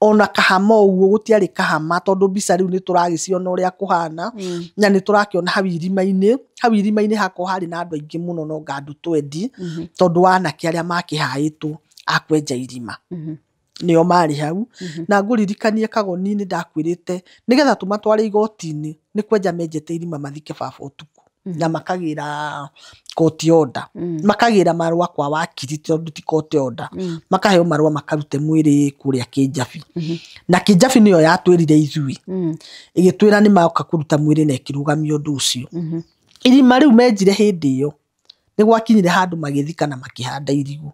ona kahama ũguo, gũtiarĩ kahama, tondũ mbica rĩu nĩ tũragĩciona ũrĩa kũhana, na nĩ tũrakĩona hau irima-inĩ, hau irima-inĩ hakorwo harĩ na andũ aingĩ mũno, no nga andũ 20, tondũ anake arĩa makĩhaĩtwo a kwenja irima nĩo marĩ hau. Na ngũririkanie Kagoni, nĩ ndakwĩrĩte nĩgetha tũmatware igoti-inĩ nĩ kwenja menjete irima mathike baba ũtukũ, na makagĩra court order, makagĩra marũa kwa wakiri, tondũ ti court order, makaheo marũa makarute mwĩrĩ kũrĩa Kĩnjabi. Na Kĩnjabi nĩyo yatwĩrire ithuĩ, ĩgĩtwĩra nĩ moka kũruta mwĩrĩ na ĩkĩrũgamia ũndũ ũcio. Irima rĩu menjire hĩndĩ ĩyo nĩ gwakinyire handũ magĩthika na makĩhanda irigũ.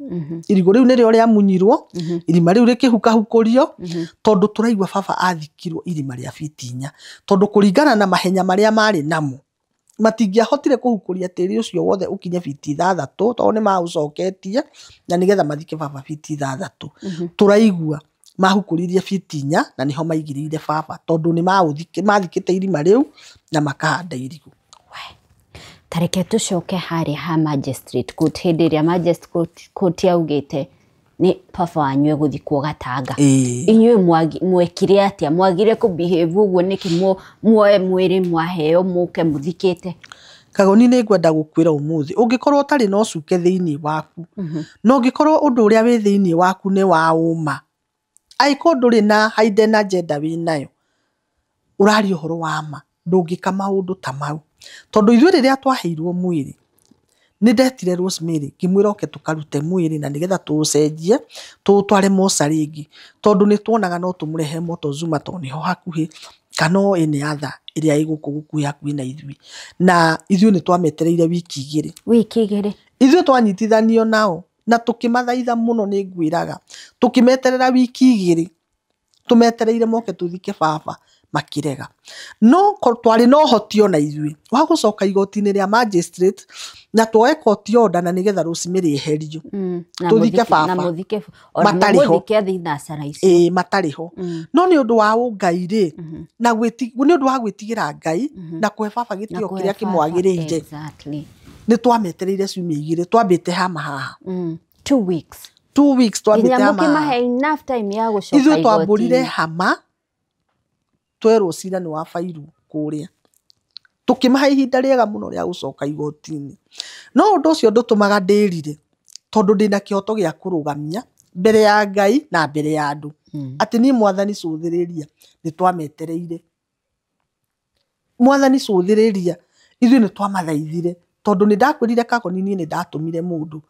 Irigũ rĩu nĩrĩo rĩamunyirwo, irima rĩu rĩkĩhukahukũrio, tondũ tũraigua baba athikirwo irima rĩa fiti 4, tondũ kũringana na mahenya marĩa marĩ namo Matingĩahotire kũhukũria tĩri ũcio wothe ũkinye biti 6, tondũ nĩ maũcoketie na nĩgetha mathike baba biti 6. Tũraigua mahukũririe biti 4 na nĩho maigĩrĩire baba, tondũ nĩ mathikĩte irima rĩu na makahanda irigũ. Tareke tũcoke harĩa ha magistrate court, hĩndĩ ĩrĩa magistrate court yaugĩte nĩ baba wanyu egũthikwo Gatanga. Inyuĩ mwekire atĩa? Mwagire kũ behave ũguo nĩkĩ? Muoe mwĩrĩ mwaheo mũke mũthikĩte? Kagoni, nĩ ngwenda gũkwĩra ũmũthĩ, ũngĩkorwo ũtarĩ na ũcuke thĩinĩ waku, na ũngĩkorwo ũndũ ũrĩa wĩ thĩinĩ waku nĩ wa ũma, angĩkorwo ndũrĩ na hidden agenda wĩ nayo, ũraria ũhoro wa ma, ndũngĩka maũndũ ta mau. Tondũ ithuĩ rĩrĩa twaheirwo mwĩrĩ, nĩ ndetire Rosemary ngĩmwĩra oke tũkarute mwĩrĩ na nĩgetha tũũcenjie tũũtware mocarĩ ĩngĩ, tondũ nĩ tuonaga no tũmũrehe Motozuma tondũ nĩho hakuhĩ, kana o any other ĩrĩa ĩ gũkũ gũkuhĩ hakuhĩ na ithuĩ. Na ithuĩ nĩ twametereire wiki 2. Wiki 2. Ithuĩ twanyitithanio nao na tũkĩmathaitha mũno, nĩ ngwĩraga, tũkĩmeterera wiki 2, tũmetereire moke tũthike baba, makĩrega. No twarĩ na ũhoti ona ithuĩ wa gũcoka igoti-inĩ rĩa magistrate na tuoe court order na nĩgetha Rosemary eherio, tũthike baba matarĩ ho, ĩĩ, matarĩ ho. No nĩ ũndũ wa ũngai rĩ, na nĩ ũndũ wa gwĩtigĩra Ngai na kũhe baba gĩtĩo kĩrĩa kĩmwagĩrĩire, nĩ twametereire ciumia 2, twambĩte hama haha. 2 weeks. 2 weeks twambĩte hama. Nginya enough time ya gũcoka. Ithuĩ twambũrire hama, twerwo cira nĩ wa bairwo kũrĩa, tũkĩmahe ihinda rĩega mũno rĩa gũcoka igoti-inĩ. No ũndũ ũcio ndũtũmaga ndĩrire, tondũ ndĩna kĩhoto gĩa kũrũgamia mbere ya Ngai na mbere ya andũ atĩ niĩ mwathani cũthĩrĩria, nĩ twametereire. Mwathani cũthĩrĩria, ithuĩ nĩ twamathaithire, tondũ nĩ ndakwĩrire Kagoni, niĩ nĩ ndatũmire mũndũ,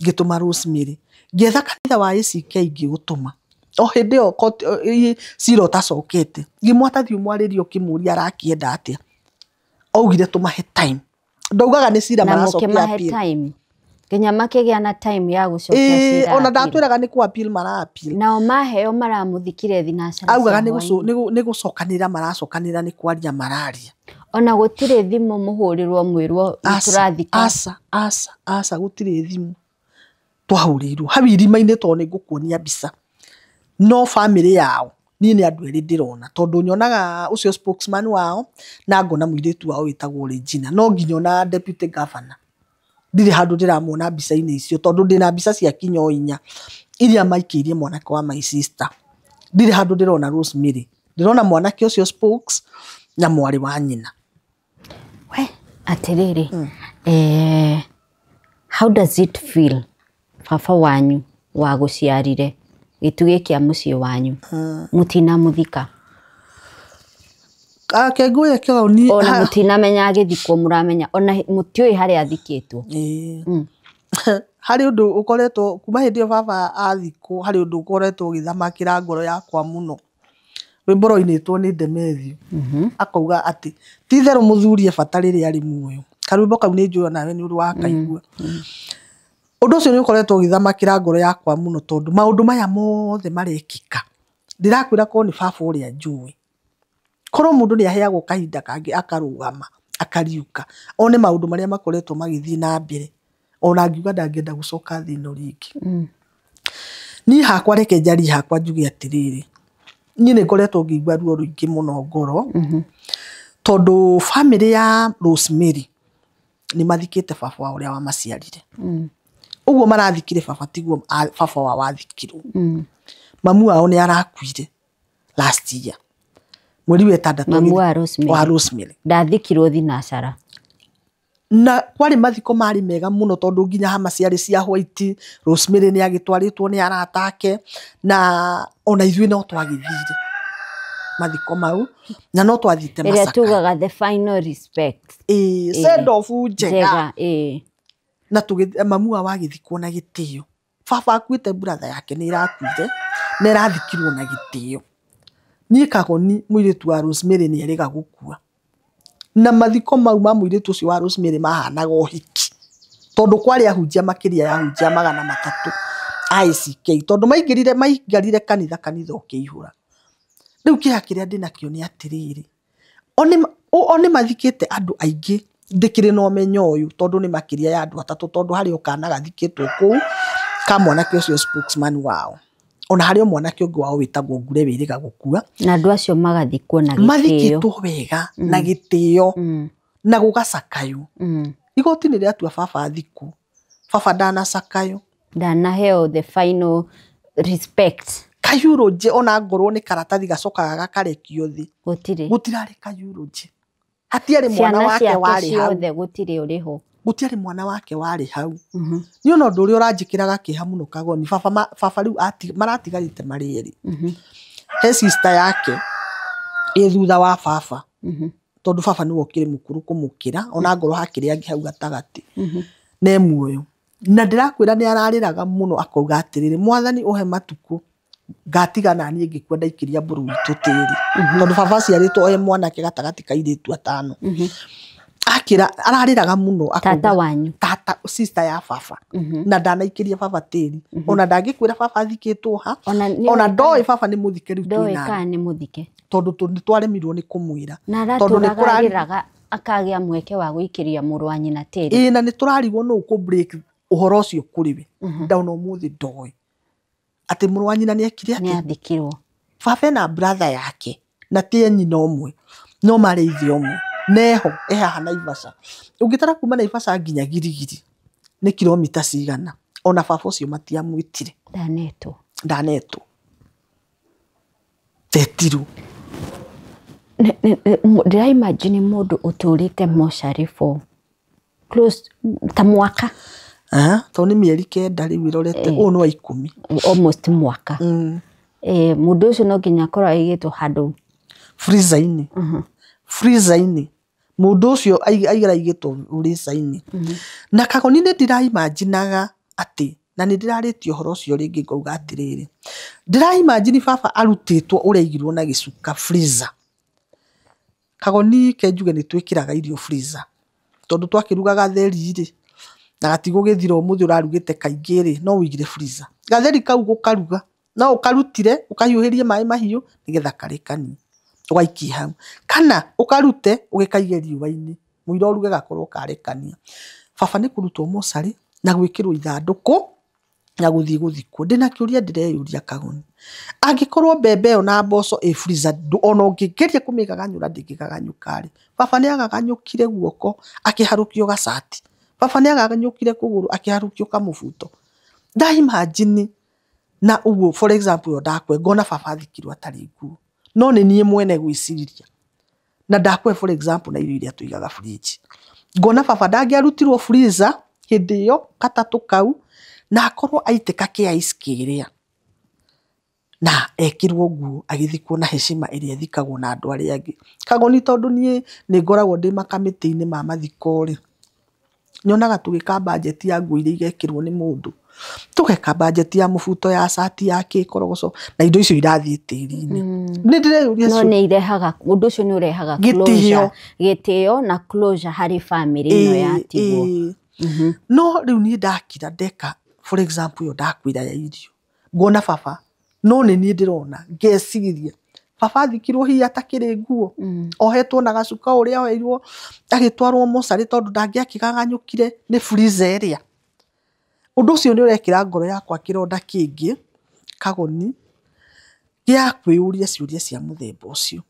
ngĩtũma Rosemary, ngĩetha kanitha wa ACK ngĩũtũma o hĩndĩ ĩyo cira ũtacokete, ngĩmwata thiĩ ũmwarĩrie ũkĩmũria arakĩenda atĩa. Augire tũmahe time, ndaugaga nĩ cira maracokia appeal. Nginya makĩgĩa na time ya gũcokia cira. Ona ndatwĩraga nĩ kũ appeal mara appeal. Nao maheo maramũthikire thinacara. Augaga nĩ gũcokanĩra maracokanĩra, nĩ kwaria mararia. Ona gũtirĩ thimũ mũhũrĩrwo mwĩrwo tũrathika? Aca, aca, aca, gũtirĩ thimũ twahũrĩirwo hau irima-inĩ, tondũ nĩ ngũkuonia mbica. No bamĩrĩ yao niĩ nĩ andũ erĩ ndĩrona, tondũ nyonaga ũcio spokesman wao na ngona mũirĩtu wao wĩtagwo Regina, no nginya ona deputy governor ndirĩ handũ ndĩramuona mbica-inĩ icio, tondũ ndĩna mbica cia kinya 4 iria maikĩirie mwanake wa my sister. Ndirĩ handũ ndĩrona Rosemary, ndĩrona mwanake ũcio spokes na mwarĩ wa nyina. We atĩrĩrĩ, how does it feel baba wanyu wa gũciarire, gĩtugĩ kĩa mũciĩ wanyu, mũtinamũthika? Kengũya kĩoni ona mũtinamenya agĩthikwo, mũramenya ona mũtiũĩ harĩa athikĩtwo? Harĩ ũndũ ũkoretwo kuma hĩndĩ ĩyo baba athikwo, harĩ ũndũ ũkoretwo ũgĩthamakĩra ngoro yakwa mũno. Rwĩmbo rwainĩtwo nĩ Demethiũ, akauga atĩ ti itherũ mũthuri e bata rĩrĩa arĩ muoyo. Karwĩmbo kau nĩ njũĩ onawe nĩ ũrĩ wakaigua. Ũndũ ũcio nĩ ũkoretwo ũgĩthamakĩra ngoro yakwa mũno, tondũ maũndũ maya mothe marekĩka, ndĩrakwĩra korwo nĩ baba ũrĩa njũĩ, korwo mũndũ nĩ aheagwo kahinda kangĩ akarũgama akariũka one maũndũ marĩa makoretwo magĩthiĩ na mbere, ona ngiuga ndangĩenda gũcoka thĩ ĩno rĩngĩ. Niĩ hakwa, reke njarie hakwa njuge atĩrĩrĩ, niĩ nĩ ngoretwo ngĩigua ruo rũingĩ mũno ngoro, tondũ bamĩrĩ ya Rosemary nĩ mathikĩte baba wao ũrĩa wamaciarire. Ũguo marathikire baba tiguo baba wao wathikirwo. Mamu wao nĩ arakuire last year mweri wa 6. Mamu wa Rosemary? Wa Rosemary. Ndathikirwo thinacara. Na kwarĩ mathiko marĩ mega mũno, tondũ nginya hama ciarĩ cia white. Rosemary nĩ agĩtwarĩtwo nĩ arata ake, na ona ithuĩ no twagĩthire mathiko mau, na no twathiĩte ĩrĩa macakaya. Tugaga the final respect. Ĩĩ, send off njega. Njega, ĩĩ. Na mamu wao agĩthikwo na gĩtĩo. Baba akuĩte, brother yake nĩ ĩrakuire na ĩrathikirwo na gĩtĩo. Niĩ Kagoni, mũirĩtu wa Rosemary nĩ erĩga gũkua, na mathiko mau ma mũirĩtu ũcio wa Rosemary mahanaga ũhiki, tondũ kwarĩ ahunjia makĩria ya ahunjia 300 a ACK, tondũ maingĩrire maikarire kanitha, kanitha ũkĩihũra. Rĩu kĩeha kĩrĩa ndĩnakĩo nĩ atĩrĩrĩ, o nĩ mathikĩte andũ aingĩ Ndĩkĩrĩ na ũmenyo ũyũ tondũ nĩ makĩria ya andũ atatũ, tondũ harĩ o kana gathikĩtwo kũu ka mwanake ũcio spokesman wao, ona harĩ o mwanake ũngĩ wao wĩtagwo Ngure wĩrĩga gũkua. Na andũ acio magathikwo na gĩtĩo. Mathikĩtwo wega na gĩtĩo na gũgacakaywo. Igoti nĩ rĩatua baba athikwo, baba ndanacakaywo, ndanaheo the final respect. Kayurũnjĩ ona ngorwo nĩ karatathi gacokaga gakarekio thĩ, gũtirĩ, gũtirarĩ kayurũnjĩ, hatiarĩ mwana ciana wake ciake warĩ hau, ciothe gũtirĩ ũrĩ ho. Gũtiarĩ mwana wake warĩ hau. Niĩ ona ũndũ ũrĩa ũranjĩkĩraga kĩeha mũno Kagoni, baba baba rĩu maratigarĩte marĩ erĩ. He sister yake ĩ thutha wa baba, tondũ baba nĩwe ũkĩrĩ mũkũrũ kũmũkĩra, ona ngorwo hakĩrĩ angĩ hau gatagatĩ ne muoyo. Na ndĩrakwĩra nĩ ararĩraga mũno akauga atĩrĩrĩ, Mwathani ũhe matukũ ngatiga naniĩ ngĩkua ndaikĩria mbũrũ witũ tĩri, tondũ baba aciarĩtwo e mwanake gatagatĩ ka airĩtu atano. Akĩra ararĩraga mũno akauga, Tata wanyu? Tata, sister ya baba. Na ndanaikĩria baba tĩri, ona ndangĩkwĩra baba athikĩtwo ha. Ona nĩ ona oĩ ndoĩ baba nĩ mũthike rĩu ndoĩ twĩnake, kana nĩ mũthike, tondũ nĩ twaremirwo nĩ kũmwĩra. Na Tondũ nĩ aratũraga arĩraga akagĩa mweke wa gũikĩria mũrũ wa nyina tĩri. Ĩĩ, na nĩ tũrarigwo nũ kũ break ũhoro ũcio kũrĩ we. Ndaona ũmũthĩ ndoĩ atĩ mũrũ wa nyina nĩ ekire nĩ atĩa. Athikirwo. Baba ena brother yake na ti nyina ũmwe no marĩ ithe ũmwe, neho e haha Naivasha. Ũngĩtara kuma Naivasha nginya Girigiri nĩ kilomita cigana? Ona baba ũcio matiamwĩtire. Ndanetwo. Ndanetwo, tetirwo. Ndĩra imagine mũndũ ũtũrĩte mocarĩ for close ta mwaka. Tondũ nĩ mĩeri 9 rĩu ĩrorete, ũyũ nĩ wa 10. Almost mwaka. Mũndũ ũcio no nginya akorwo aigĩtwo handũ freezer-inĩ, freezer-inĩ. Mũndũ ũcio aigĩtwo freezer-inĩ. Na Kagoni nĩ ndĩraimaginaga atĩ, na nĩ ndĩrarĩtie ũhoro ũcio rĩngĩ ngauga atĩrĩrĩ, ndĩraimagine baba arutĩtwo ũrĩa aigirwo na gĩcuka freezer. Kagoni ke njuge nĩ twĩkĩraga irio freezer, tondũ twakĩruga gatheri rĩ, na gatigũgĩthira ũmũthĩ ũrarugĩte kaingĩ rĩ, no ũigire freezer gatheri kau gũkaruga, no ũkarutire ũkahiũhĩrie maĩ mahiũ nĩgetha karekanie, ũgaikie hau, kana ũkarute ũgĩkaige riũa-inĩ mũira ũruge gakorwo karekania. Baba nĩ kũrutwo mocarĩ na gwĩkĩrwo ithandũkũ na gũthiĩ gũthikwo. Ndĩna kĩũria ndĩreyũria Kagoni, angĩkorwo mbembe ĩyo na mboco ĩ freezer, ona ũngĩgeria kũmĩgaganyũra ndĩngĩgaganyũka rĩ, baba nĩ agaganyũkire guoko akĩharũkio gacati, baba nĩ agaganyũkire kũgũrũ akĩharũkio kamũbuto. Ndaimagine na ũguo, for example, ĩyo ndakwe ngona baba athikirwo atarĩ nguo, no nĩ niĩ mwene gwĩciria na ndakwe, for example, na irio iria tũigaga fridge, ngona baba ndangĩarutirwo freezer hĩndĩ ĩyo gatatũ kau na akorwo aitĩka kĩ ice kĩrĩa na ekĩrwo nguo agĩthikwo na heshima ĩrĩa ĩthikagwo na andũ arĩa angĩ. Kagoni, tondũ niĩ nĩ ngoragwo ndĩ makamĩtĩ-inĩ ma mathiko rĩ, nyonaga tũgĩka budget ya nguo iria igekĩrwo nĩ mũndũ, tũgeka budget ya mũbuto, ya cati, ya kĩkorogoco, na indo icio irathiĩ tĩri-inĩ. Nĩ ndĩreyũria No nĩ irehaga, ũndũ ũcio nĩ ũrehaga Gĩtĩo. closure, gĩtĩo na closure harĩ family ĩno yatigwo. Ĩĩ. No rĩu niĩ ndakira ndeka, for example, ĩyo ndakwĩra ya irio, ngona baba, no nĩ niĩ ndĩrona ngeciria baba athikirwo hihi atakĩrĩ nguo, ohetwo na gacuka ũrĩa oheirwo agĩtwarwo mocarĩ, tondũ ndangĩakĩgaganyũkire nĩ freezer ĩrĩa. Ũndũ ũcio nĩ ũrekĩra ngoro yakwa kĩronda kĩngĩ Kagoni gĩa kwĩyũria ciũria cia mũthemba ũcio.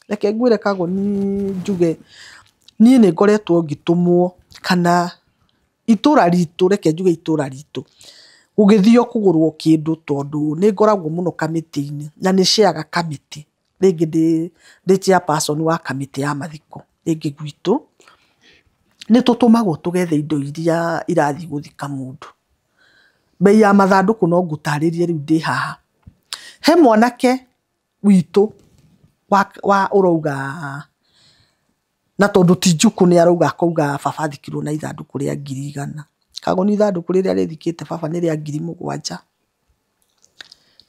Reke ngwĩre Kagoni, njuge niĩ nĩ ngoretwo ngĩtũmwo kana itũra ritũ, reke njuge itũra ritũ, gũgĩthio kũgũrwo kĩndũ, tondũ nĩ ngoragwo mũno kamĩtĩ-inĩ na nĩ ciaga kamĩtĩ rĩngĩ ndĩ chairperson wa kamĩtĩ ya mathiko rĩngĩ gwitũ, nĩ tũtũmagwo tũgethe indo iria irathiĩ gũthika mũndũ. Bei ya mathandũkũ no ngũtarĩrie rĩu ndĩ haha. He mwanake witũ wa ũrauga, na tondũ ti njukũ nĩ arauga, akauga baba athikirwo na ithandũkũ rĩa 100,000. Kagoni, ithandũkũ rĩrĩa rĩthikĩte baba nĩ rĩa 7,000,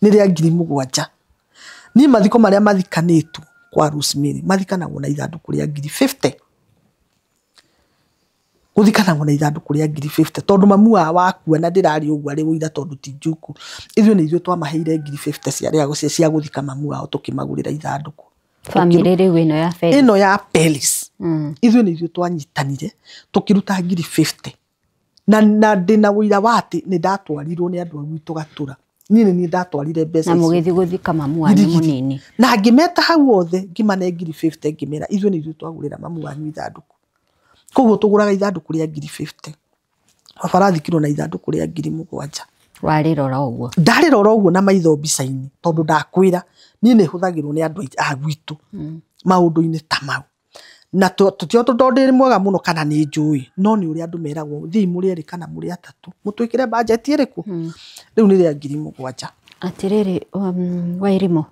nĩ rĩa 7,000. Niĩ mathiko marĩa mathikanĩtwo kwa Rosemary mathikanagwo na ithandũkũ rĩa 50,000, gũthikanagwo na ithandũkũ rĩa 50,000, tondũ mamu wao wakua na ndĩrarĩ ũguo arĩ ũira, tondũ ti njukũ, ithuĩ nĩ ithuĩ twamaheire 50,000 cia gũthika mamu wao, tũkĩmagũrĩra ithandũkũ. Family rĩu ĩno ya Felix. Ĩno ya Pelis. Ithuĩ nĩ ithuĩ twanyitanire tũkĩruta ngiri 50 na ndĩna ũira wa atĩ nĩ ndatwarirwo nĩ andũ a gwitũ Gatura. Niĩ nĩ niĩ ndatwarire mbeca na icio. Mũgĩthiĩ gũthika mamu wanyu mũnini. Na ngĩmeta hau othe, ngĩmane ngiri 50, ngĩmera ithuĩ nĩ ithuĩ twagũrĩra mamu wanyu ithandũkũ. Koguo tũgũraga ithandũkũ rĩa ngiri 50. Baba arathikirwo na ithandũkũ rĩa ngiri 7. Warĩrora ũguo. Ndarĩrora ũguo na maitho mbica-inĩ, tondũ ndakwĩra niĩ nĩ hũthagĩrwo nĩ andũ a gwitũ maũndũ-inĩ ta mau. Na tũtio tondũ ndĩ mwega mũno kana nĩ njũĩ, no nĩ ũrĩa andũ meragwo thiĩi mũrĩ erĩ kana mũrĩ atatũ mũtwĩkĩre bajeti ĩrĩkũ. Rĩu nĩ rĩa ngiri 7. Atĩrĩrĩ, Wairimu,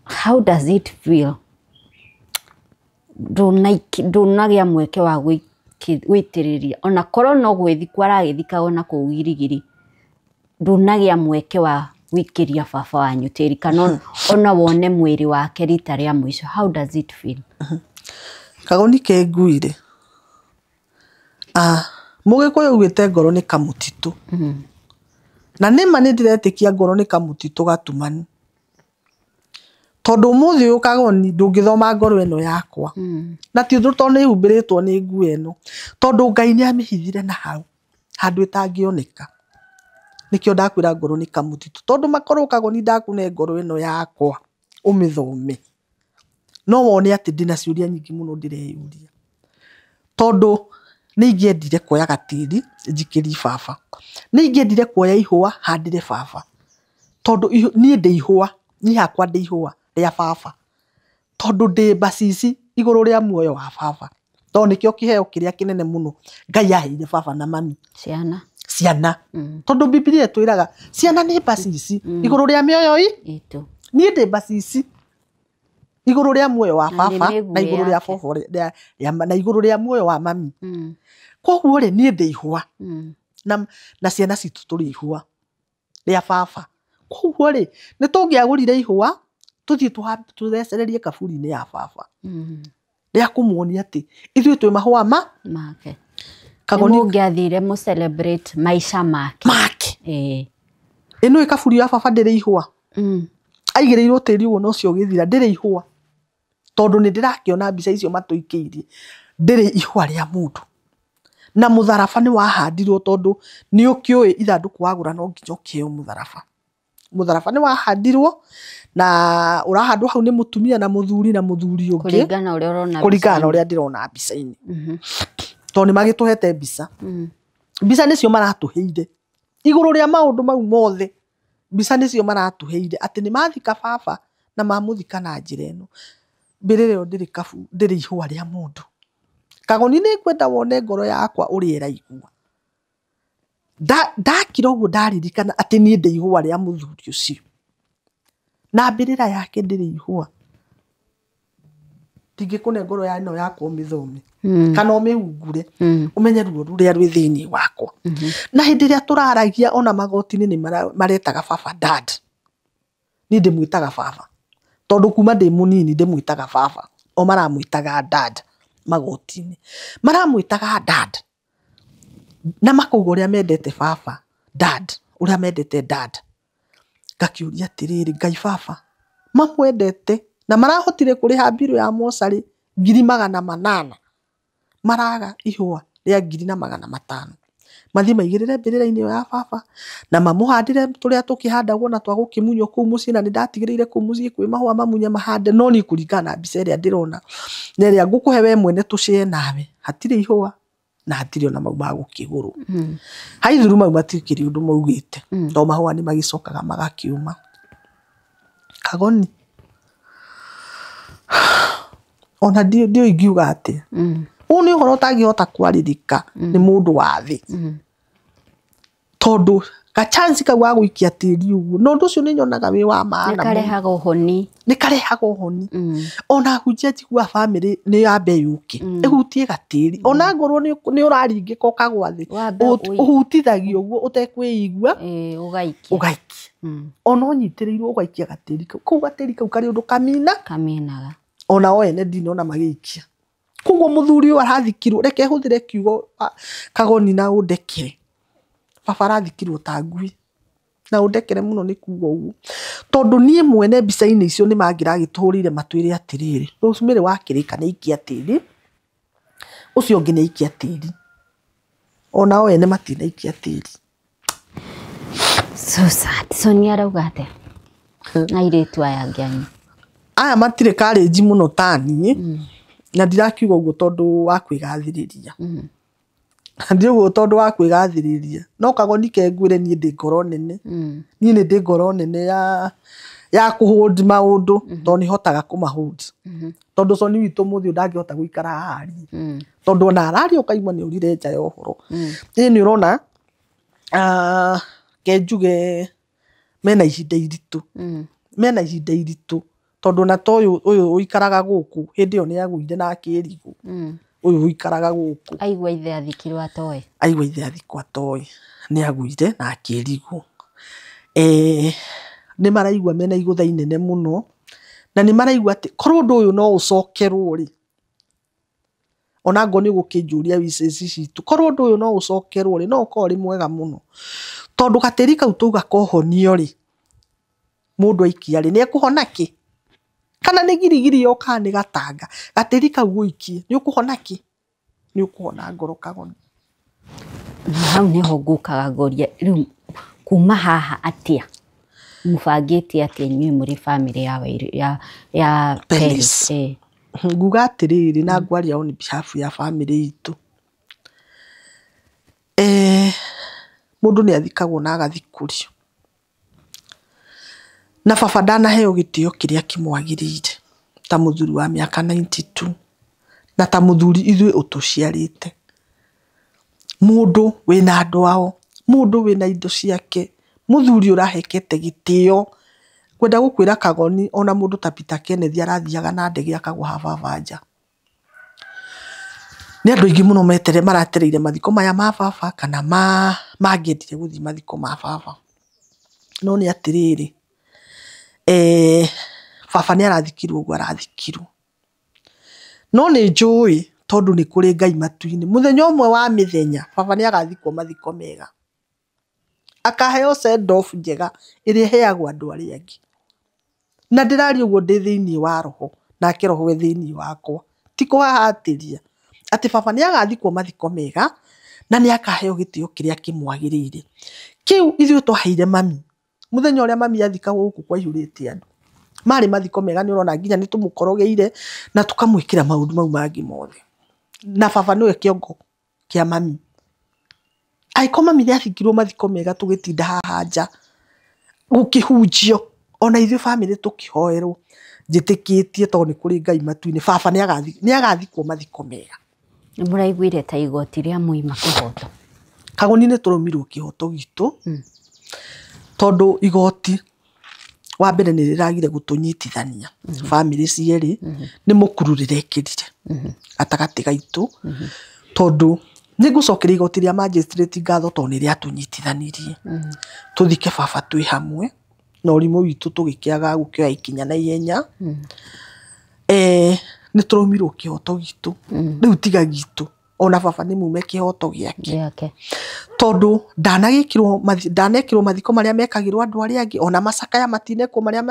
how does it feel ndũnagĩa mweke wa gũitĩrĩria ona korwo no gwĩthikwo aragĩthikagwo na kũu girigiri, ndũnagĩa mweke wa gũikĩria baba wanyu tĩri kana ona wone mwĩrĩ wake rita rĩa mũico? How does it feel? Kagoni ke nguire. Mũgĩkũyũ augĩte ngoro nĩ kamũtitũ. Na nĩma nĩ ndĩretĩkia ngoro nĩ kamũtitũ gatumanu. Tondũ ũmũthĩ ũyũ Kagoni ndũngĩthoma ngoro ĩno yakwa. Na ti ũndũ tondũ nĩ ĩhumbĩrĩtwo nĩ nguo ĩno. Tondũ Ngai nĩ amĩhithire na hau handũ ĩtangĩoneka. Nĩkĩo ndakwĩra ngoro nĩ kamũtitũ. Tondũ makorwo Kagoni ndakũne ngoro ĩno yakwa ũmĩthome, no wone atĩ ndĩna ciũria nyingĩ mũno ndĩreyũria. Tondũ nĩ ingĩendire kuoya gatĩri njikĩrie baba. Nĩ ingĩendire kuoya ihũa handĩre baba. Tondũ niĩ ndĩ ihũa, niĩ hakwa ndĩ ihũa rĩa baba. Tondũ ndĩ mbacici igũrũ rĩa muoyo wa baba. Tondũ nĩkĩo kĩheo kĩrĩa kĩnene mũno Ngai aheire baba na mami. Ciana. Ciana. Tondũ Bibilia ĩtwĩraga ciana nĩ mbacici igũrũ rĩa mĩoyo itũ. Niĩ ndĩ mbacici igũrũ rĩa muoyo wa Na nĩ baba mĩguĩ na igũrũ rĩa yake. baba na igũrũ rĩa muoyo wa mami. Koguo rĩ niĩ ndĩ ihũa. Na ciana citũ tũrĩ ihũa rĩa baba. Koguo rĩ nĩ tũngĩagũrire ihũa tũthiĩ tũthecererie kaburi-inĩ ya baba. Rĩa kũmuonia atĩ ithuĩ twĩ mahũa ma make. Kagoni Nĩ mũngĩathire mũ celebrate maica make. Make. Ĩno ĩ kaburi ya baba ndĩrĩ ihũa. Aigĩrĩirwo tĩri ũguo na ũcio ũgĩthira, ndĩrĩ ihũa. Tondũ nĩ ndĩrakĩona mbica icio matũikĩirie, ndĩrĩ ihũa rĩa mũndũ. Na mũtharaba nĩ wahandirwo tondũ nĩ ũkĩũĩ ithandũkũ wagũra no nginya ũkĩheo mũtharaba. Mũtharaba nĩ wahandirwo na ũrahandwo hau nĩ mũtumia na mũthuri na mũthuri ũngĩ. Kũringana na ũrĩa ũrona Kũringana na mbica-inĩ. ũrĩa ndĩrona mbica-inĩ. Tondũ nĩ magĩtũhete mbica. Mbica nĩcio maratũheire. Igũrũ rĩa maũndũ mau mothe, mbica nĩcio maratũheire atĩ nĩ mathika baba na mamũthika na njĩra ĩno. Mbĩrĩra ĩyo ndĩrĩ kabu, ndĩrĩ ihũa rĩa mũndũ. Kagoni nĩ ngwenda wone ngoro yakwa ũrĩa ĩraigua. Ndakira ũguo ndaririkana atĩ niĩ ndĩ ihũa rĩa mũthuri ũcio. Na mbĩrĩra yake ndĩrĩ ihũa. Ndingĩkũne ngoro ya ĩno yakwa ũmĩthome. Kana ũmĩhungure. Ũmenye ruo rũrĩa rwĩ thĩinĩ wakwa. Na hĩndĩ ĩrĩa tũraragia ona magoti-inĩ nĩ maretaga baba dad. Niĩ ndĩmwĩtaga baba. Tondũ kuma ndĩ mũnini ndĩmwĩtaga baba. O maramwĩtaga dad magoti-inĩ. Maramwĩtaga dad. Na makauga ũrĩa mendete baba dad, ũrĩa mendete dad. Ngakĩũria atĩrĩrĩ, Ngai baba, mamwendete na marahotire kũrĩha mbirũ ya mocarĩ ngiri 800. Maraga ihũa rĩa ngiri na 500. Mathiĩ maigĩrĩre mbĩrĩra-inĩ ĩyo ya baba na mamũhandĩre tũrĩa tũkĩhandagwo na twa gũkĩmunywo kũu mũciĩ, na nĩ ndatigĩrĩire kũu mũciĩ kwĩ mahũa mamunye mahande, no niĩ kũringana na mbica ĩrĩa ndĩrona na ĩrĩa ngũkũhe we mwene tũcĩe nawe, hatirĩ ihũa na hatirĩ ona mau ma gũkĩgũrwo. Haithuru mau matikĩrĩ ũndũ maugĩte, tondũ mahũa nĩ magĩcokaga magakĩũma. Kagoni ona ndiũĩ ingiuga atĩa. Ũyũ nĩ ũhoro ũtangĩhota kwarĩrĩka nĩ mũndũ wa thĩ. Tondũ ga chance kau ga gũikia tĩri ũguo, na ũndũ ũcio nĩ nyonaga wĩ wa maana Nĩ mũno. karehaga ũhoni. Nĩ karehaga ũhoni. Ona hunjia njiguaga bamĩrĩ nĩ yambe yũke, ĩhutie gatĩri. Ona ngorwo nĩ ũraringĩka ũkagwa thĩ, Wambe ũhutithagia ũguo ũtekwĩigua, ũgaikia. Ũgaikia. Ona ũnyitĩrĩirwo ũgaikia gatĩri kau. Kau gatĩri kau karĩ ũndũ kamina. Kaminaga. Ona o ene ndinona magĩikia. Koguo mũthuri ũyũ arathikirwo, reke hũthĩre kiugo Kagoni na ũndekere. Baba arathikirwo ta ngui. Na ũndekere mũno nĩ kuga ũguo. Tondũ niĩ mwene mbica-inĩ icio nĩ mangĩragĩtũhũrĩire matwĩre atĩrĩrĩ, Rosemary wakĩrĩka nĩ aikia tĩri, Ũcio ũngĩ nĩ aikia tĩri. Onao ene matinaikia tĩri. So sad. Sonia arauga atĩa? Na airĩtu aya angĩ anyu. Aya matirĩ karĩnji mũno ta niĩ, na ndirakiuga ũguo tondũ wa kwĩgathĩrĩria. Ndiuguo tondũ wa kwĩgathĩrĩria. No kagoni ke ngwĩre niĩ ndĩ ngoro nene. Niĩ nĩ ndĩ ngoro nene ya kũhold maũndũ, tondũ nĩ hotaga kũmahold. Tondũ Soni witũ mũthĩ ũyũ ndangĩhota gũikara haha arie. Tondũ ona araria ũkaigua nĩ aurire nja ya ũhoro. Ĩĩ nĩ ũrona, ke njuge mena ihinda iritũ. Mena ihinda iritũ. Tondũ ona ta ũyũ ũikaraga gũkũ, hĩndĩ ĩyo nĩ agũire na akĩrigwo. Ũyũ ũikaraga gũkũ. Aigua ithe athikirwo atoĩ. Aigua ithe athikwo atoĩ. Nĩ agũire na akĩrigwo. Nĩ maraigua mena igũtha inene mũno, na nĩ maraigua atĩ korwo ũndũ ũyũ no ũcokerwo rĩ, ona ngorwo nĩ ũgũkĩnjũria wishes citũ, korwo ũndũ ũyũ no ũcokerwo rĩ, no ũkorwo ũrĩ mwega mũno. Tondũ gatĩri kau tauga kohonio rĩ, mũndũ aikia rĩ, nĩ ekũhona kĩ? Kana nĩ girigiri yoka nĩ gatanga, gatĩri kau ũikie, nĩ ũkũhona kĩ? Nĩ ũkũhona ngoro kagoni. Na hau nĩho ngũkaga ngoria rĩu kuma haha atĩa? Mũbangĩte atĩa inyuĩ mũrĩ bamĩrĩ ya Wairĩ, ya Peris? Peris? Nguga atĩrĩrĩ, na ngwaria on behalf ya bamĩrĩ itũ. Mũndũ nĩ athikagwo na agathikũrio. Na baba ndanaheo gĩtĩo kĩrĩa kĩmwagĩrĩire ta mũthuri wa mĩaka 92 na ta mũthuri ithuĩ ũtũciarĩte. Mũndũ wĩna andũ ao, mũndũ wĩna indo ciake, mũthuri ũrahekete gĩtĩo. Ngwenda gũkwĩra Kagoni, ona mũndũ ta Peter Kenneth arathiaga na ndege akagwa ha baba nja. Nĩ andũ aingĩ mũno maratereire mathiko maya ma baba kana mangĩendire gũthiĩ mathiko ma baba. No nĩ atĩrĩrĩ, baba nĩ arathikirwo ũguo arathikirwo. No nĩ njũĩ tondũ nĩ kũrĩ Ngai matu-inĩ. Mũthenya ũmwe wa mĩthenya baba nĩ agathikwo mathiko mega. Akaheo send off njega ĩrĩa ĩheagwo andũ arĩa angĩ. Na ndĩraria ũguo ndĩ thĩinĩ wa roho, nake roho e thĩinĩ wakwa. Ti kũhahatĩria atĩ baba nĩ agathikwo mathiko mega na nĩ akaheo gĩtĩo kĩrĩa kĩmwagĩrĩire. Kĩu ithuĩ twaheire mami. Mũthenya ũrĩa mami athikagwo gũkũ kwaihũrĩte andũ. Marĩ mathiko mega nĩ ũrona nginya nĩ tũmũkorogeire na tũkamwĩkĩra maũndũ mau mangĩ mothe. Na baba nĩwe kĩongo kĩa mami. Angĩkorwo mami nĩ athikirwo mathiko mega tũgĩtinda haha nja gũkĩhunjio, ona ithuĩ bamĩrĩ tũkĩhoerwo, njĩtĩkĩtie tondũ nĩ kũrĩ Ngai matu-inĩ, baba nĩ agathikwo mathiko mega. Nĩ mũraiguire ta igoti rĩa mũima kĩhoto? Kagoni nĩ tũrũmirwo kĩhoto gitũ, tondũ igoti wa mbere nĩ rĩragire gũtũnyitithania bamĩrĩ cierĩ, nĩ mũkuru rĩrekĩrire gatagatĩ gaitũ, tondũ nĩ ngũcokeria igoti rĩa magistrate ngatho tondũ nĩ rĩatũnyitithanirie tũthike baba twĩ hamwe, na ũrimũ witũ tũgĩkĩaga gũkĩoya ikinya na ihenya. Nĩ tũraumirwo kĩhoto gitũ, rĩu tiga gitũ, ona baba nĩ mume kĩhoto gĩake. Tondũ ndanekĩrwo mathiko marĩa mekagĩrwo andũ arĩa angĩ, ona macakaya matinekwo marĩa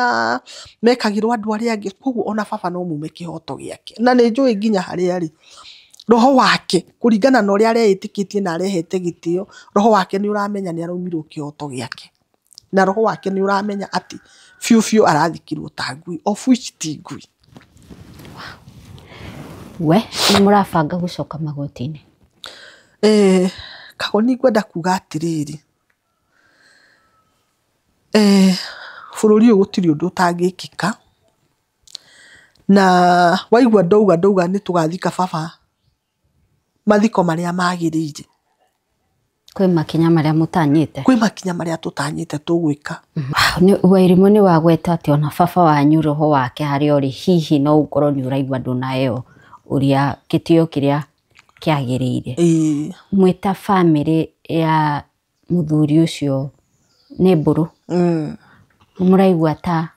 mekagĩrwo andũ arĩa angĩ, koguo ona baba no mume kĩhoto gĩake. Na nĩ njũĩ nginya harĩa arĩ, roho wake kũringana na ũrĩa areĩtĩkĩtie na arehete gĩtĩo, roho wake nĩ ũramenya nĩ araumirwo kĩhoto gĩake. Na roho wake nĩ ũramenya atĩ biũ biũ arathikirwo ta ngui, of which ti ngui. We nĩ mũrabanga gũcoka magoti-inĩ? Kagoni ngwenda kuga atĩrĩrĩ, bũrũri ũyũ gũtirĩ ũndũ ũtangĩkĩka, na waigua ndauga nĩ tũgathika baba mathiko marĩa magĩrĩire. Kwĩ makinya marĩa mũtanyĩte? Kwĩ makinya marĩa tũtanyĩte tũgwĩka. Wairimu nĩ wagweta atĩ ona baba wanyu roho wake harĩa ũrĩ hihi no ũkorwo nĩ ũraigua ndũnaheo ũrĩa gĩtĩo kĩrĩa kĩagĩrĩire. Mwĩ ta bamĩrĩ ya mũthuri ũcio nĩ mbũrũ, nĩ mũraigua ta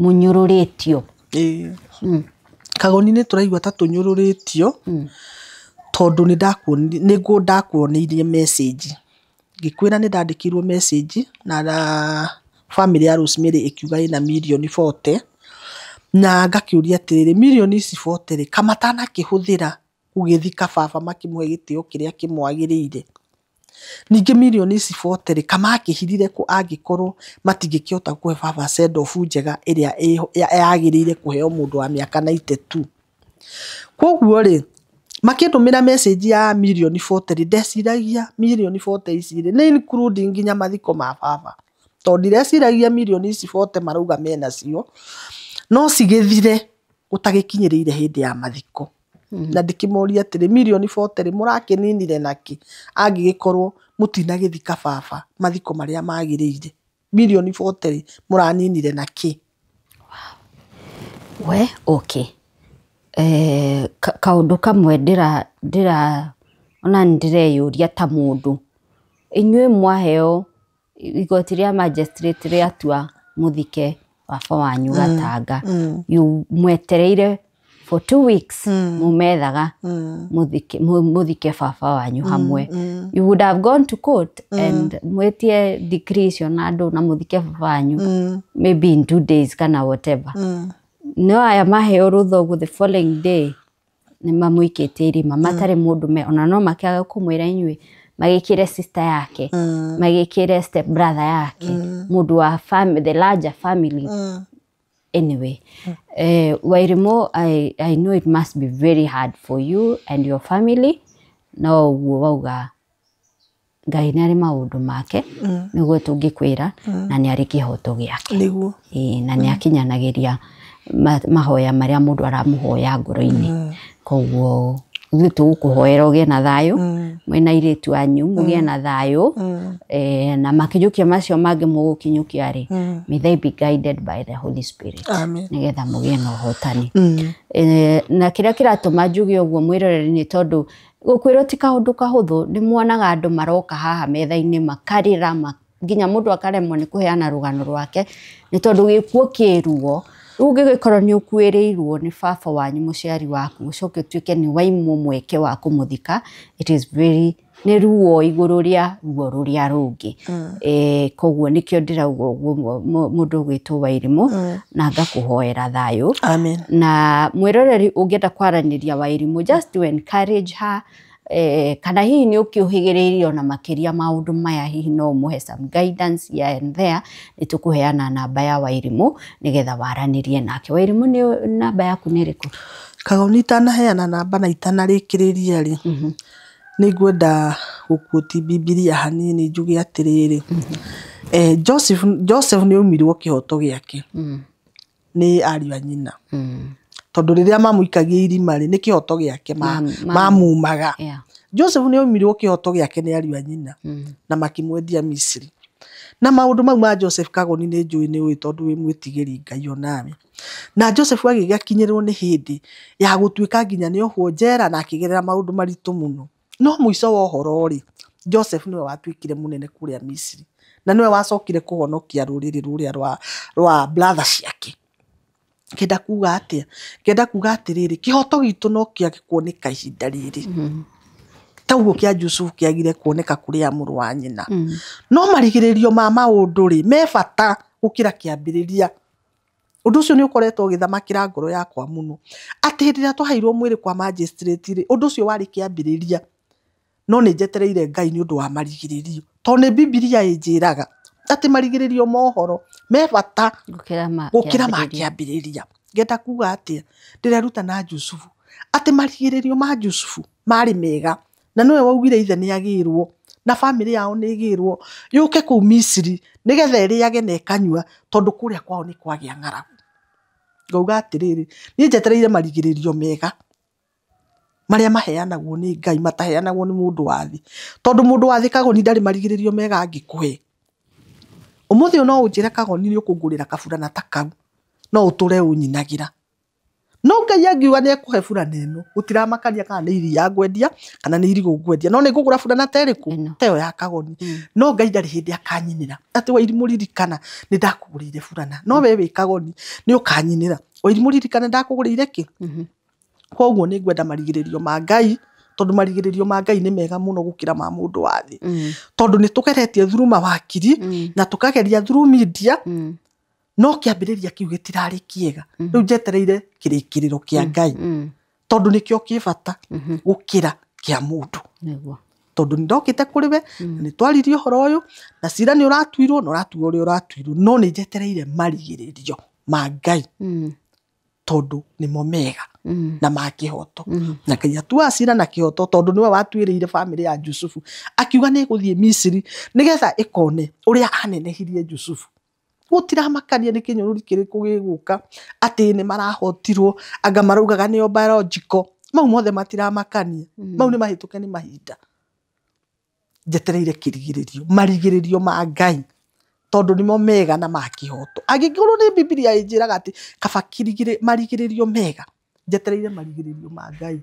mũnyũrũrĩtio? Kagoni nĩ tũraigua ta tũnyũrũrĩtio, tondũ nĩ ndakuoneirie message ngĩkwĩra nĩ ndandĩkĩirwo message na bamĩrĩ ya Rosemary ĩkiuga ĩna mirioni 40, na ngakĩũria atĩrĩrĩ, mirioni ici 40 rĩ, kamatanakĩhũthĩra Gũgĩthika baba makĩmũhe gĩtĩo kĩrĩa kĩmwagĩrĩire. Ningĩ mirioni ici 40 rĩ, kamakĩhirire kũ angĩkorwo matingĩkĩhota kũhe baba send off njega ĩrĩa yagĩrĩire kũheo mũndũ wa mĩaka 92. Koguo rĩ, makĩndũmĩra message ya mirioni 40 rĩ, ndeciragia mirioni 40 ici rĩ, nĩ including nginya mathiko ma baba. Tondũ ndireciragia mirioni ici 40 marauga menacio no cigĩthire gũtagĩkinyĩrĩire hĩndĩ ya mathiko. Na ndĩkĩmoria atĩrĩ, mirioni 40 rĩ, mũrakĩninire nakĩ angĩgĩkorwo mũtinagĩthika baba mathiko marĩa magĩrĩire? Mirioni 40 rĩ, mũraninire nakĩ? We okay. Kaũndũ kamwe ndĩra ona nĩ ndĩreyũria ta mũndũ, inyuĩ mwaheo igoti rĩa magistrate rĩatua mũthike baba wanyu Gatanga, you mwetereire for 2 weeks mumethaga muthike baba wanyu hamwe. You would have gone to court and mwetie decree icio na andũ na muthike baba wanyu maybe in 2 days kana whatever. No aya maheo rũtha ũguo, the following day nĩ mamũikĩtie irima matarĩ mũndũ me ona no makĩaga kũmwĩra inyuĩ, magĩkĩre sister yake, magĩkĩre step brother yake, mũndũ wa the larger family. Anyway, Wairimu, I know it must be very hard for you and your family. No ũguo wauga, Ngai nĩ arĩ maũndũ make, nĩguo tũngĩkwĩra, na nĩ arĩ kĩhoto gĩake. Nĩguo. Ĩĩ, na nĩ akinyanagĩria mahoya marĩa mũndũ aramũhoya ngoro-inĩ. Koguo ithuĩ tũgũkũhoera ũgĩe na thayũ mwĩna airĩtu anyu, mũgĩe na thayũ, na makinyũkia macio mangĩ mũgũkinyũkia rĩ, may they be guided by the Holy Spirit. Amen. Nĩgetha mũgĩe na ũhotani. Na kĩrĩa kĩratũma njuge ũguo, mwĩroreri, nĩ tondũ gũkwĩrwo ti kaũndũ kahũthũ. Nĩ muonaga andũ maroka haha metha-inĩ makarĩra nginya mũndũ akaremwo nĩ kũheana rũgano rwake, nĩ tondũ gĩkuũ kĩ ruo. Rĩu ũngĩgĩkorwo nĩ ũkuĩrĩirwo nĩ baba wanyu, mũciari waku, ũcoke ũtuĩke nĩ waimwo mweke wa kũmũthika, it is very, nĩ ruo igũrũ rĩa ruo rũrĩa rũngĩ. Koguo nĩkĩo ndĩrauga ũguo, mũndũ ũgwĩtwo Wairimũ, na ngakũhoera thayũ. Amen. Na mwĩroreri, ũngĩenda kwaranĩria Wairimũ just to encourage her, kana hihi nĩ ũkĩũhĩgĩrĩirie ona makĩria maũndũ maya, hihi no ũmũhe some guidance here and there, nĩ tũkũheana namba ya Wairimũ nĩgetha waranĩrie nake. Wairimũ, nĩ namba yaku nĩ ĩrĩkũ? Kagoni, itanaheana namba na itanarĩkĩrĩria rĩ, nĩ ngwenda gũkuoti Bibilia hanini njuge atĩrĩrĩ, Joseph nĩ aumirwo kĩhoto gĩake nĩ ariũ a nyina, tondũ rĩrĩa mamũikagia irima rĩ, nĩ kĩhoto gĩake mamumaga. Joseph nĩ aumirwo kĩhoto gĩake nĩ ariũ a nyina na makĩmwendia Misiri. Na maũndũ mau ma Joseph, Kagoni, nĩ njũĩ nĩ ũĩ tondũ wĩ mwĩtigĩri Ngai onawe. Na Joseph agĩgĩakinyĩrwo nĩ hĩndĩ ya gũtuĩka nginya nĩ ohwo njera na akĩgerera maũndũ maritũ mũno, no mũico wa ũhoro rĩ, Joseph nĩwe watuĩkire mũnene kũrĩa Misiri na nĩwe wacokire kũhonokia rũrĩrĩ rũrĩa rwa brother ciake. Ngenda kuga atĩa? Ngenda kuga atĩrĩrĩ, kĩhoto gitũ no kĩage kuoneka ihinda rĩrĩ ta ũguo kĩa Jusufu kĩagire kuoneka kũrĩ a mũrũ wa nyina, no marigĩrĩrio ma maũndũ rĩ, me bata gũkĩra kĩambĩrĩria. Ũndũ ũcio nĩ ũkoretwo ũgĩthamakĩra ngoro yakwa mũno, atĩ hĩndĩ ĩrĩa twaheirwo mwĩrĩ kwa magistrate rĩ, ũndũ ũcio warĩ kĩambĩrĩria, no nĩ njetereire Ngai nĩ ũndũ wa marigĩrĩrio, tondũ nĩ Bibilia ĩnjĩraga atĩ marigĩrĩrio ma ũhoro me bata gũkĩra ma gũkĩra ma kĩambĩrĩria. Kĩambĩrĩria. Ngenda kuga atĩa? Ndĩreruta na Jusufu atĩ marigĩrĩrio ma Jusufu marĩ mega, na nĩwe waugire ithe nĩ agĩrwo na bamĩrĩ yao nĩ ĩgĩrwo yũke kũu Misiri nĩgetha ĩrĩage na ĩkanyua, tondũ kũrĩa kwao nĩ kwagĩa ng'aragu. Ngauga atĩrĩrĩ, niĩ njetereire marigĩrĩrio mega marĩa maheanagwo nĩ Ngai, mataheanagwo nĩ mũndũ wa thĩ, tondũ mũndũ wa thĩ, Kagoni, ndarĩ marigĩrĩrio mega angĩkũhe. Ũmũthĩ ũyũ no ũnjĩre, Kagoni, nĩ ũkũngũrĩra kaburana ta kau, no ũtũre ũnyinagĩra, no Ngai angiuga nĩ ekũhe burana ĩno, gũtiramakania kana nĩ iria ngwendia kana nĩ irigũ ngwendia, no nĩ ngũgũra burana ta ĩrĩkũ? Ĩno. Ta ĩyo ya Kagoni. No Ngai ndarĩ hĩndĩ akanyinĩra atĩ, "Wairimũ, ririkana nĩ ndakũgũrĩire burana." No we wĩ Kagoni nĩ ũkanyinĩra, "Wairimũ, ririkana ndakũgũrĩire kĩ." Koguo nĩ ngwenda marigĩrĩrio ma Ngai, tondũ marigĩrĩrio ma Ngai nĩ mega mũno gũkĩra ma mũndũ wa thĩ, tondũ nĩ tũgeretie through mawakiri na tũkageria through media, no kĩambĩrĩria kĩu gĩtirarĩ kĩega. Rĩu njetereire kĩrĩkĩrĩro kĩa Ngai. Tondũ nĩkĩo kĩ bata gũkĩra kĩa mũndũ. Nĩguo. Tondũ nĩ ndokĩte kũrĩ we, na nĩ twaririe ũhoro ũyũ, na cira nĩ ũratuirwo, na ũratuo ũrĩa ũratuirwo, no nĩ njetereire marigĩrĩrio ma Ngai. Tondũ nĩmo mega na ma kĩhoto. Na Ngai atuaga cira na kĩhoto tondũ nĩwe watuĩrĩire bamĩrĩ ya Jusufu. Akiuga nĩ ĩgũthiĩ Misiri nĩgetha ĩkone ũrĩa anenehirie Jusufu. Gũtiramakania nĩ kĩnyũrũri kĩrĩkũ gĩgũka atĩ nĩ marahotirwo, anga maraugaga nĩo biological. Mau mothe matiramakania. Mau nĩ mahĩtũke nĩ mahinda. Njetereire kĩrigĩrĩrio, marigĩrĩrio ma Ngai. Tondũ nĩmo mega na ma kĩhoto. Angĩkorwo nĩ Bibilia ĩnjĩraga atĩ kaba marigĩrĩrio mega, njetereire marigĩrĩrio ma Ngai.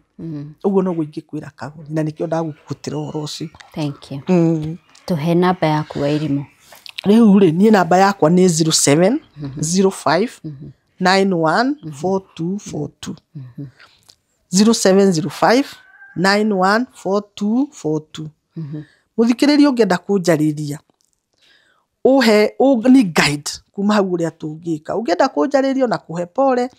Ũguo noguo ingĩkwĩra Kagoni, na nĩkĩo ndagũkũtĩra ũhoro ũcio. Thank you. Tũhe namba yaku Wairimũ. Rĩu rĩ, niĩ namba yakwa nĩ 07 05 91 4242. 0705 91 4242. Mũthikĩrĩria ũngĩenda kũnjarĩria, ũhe ni guide kuma hau ũrĩa tũngĩka. Ũngĩenda kũnjarĩria na kũhe pole,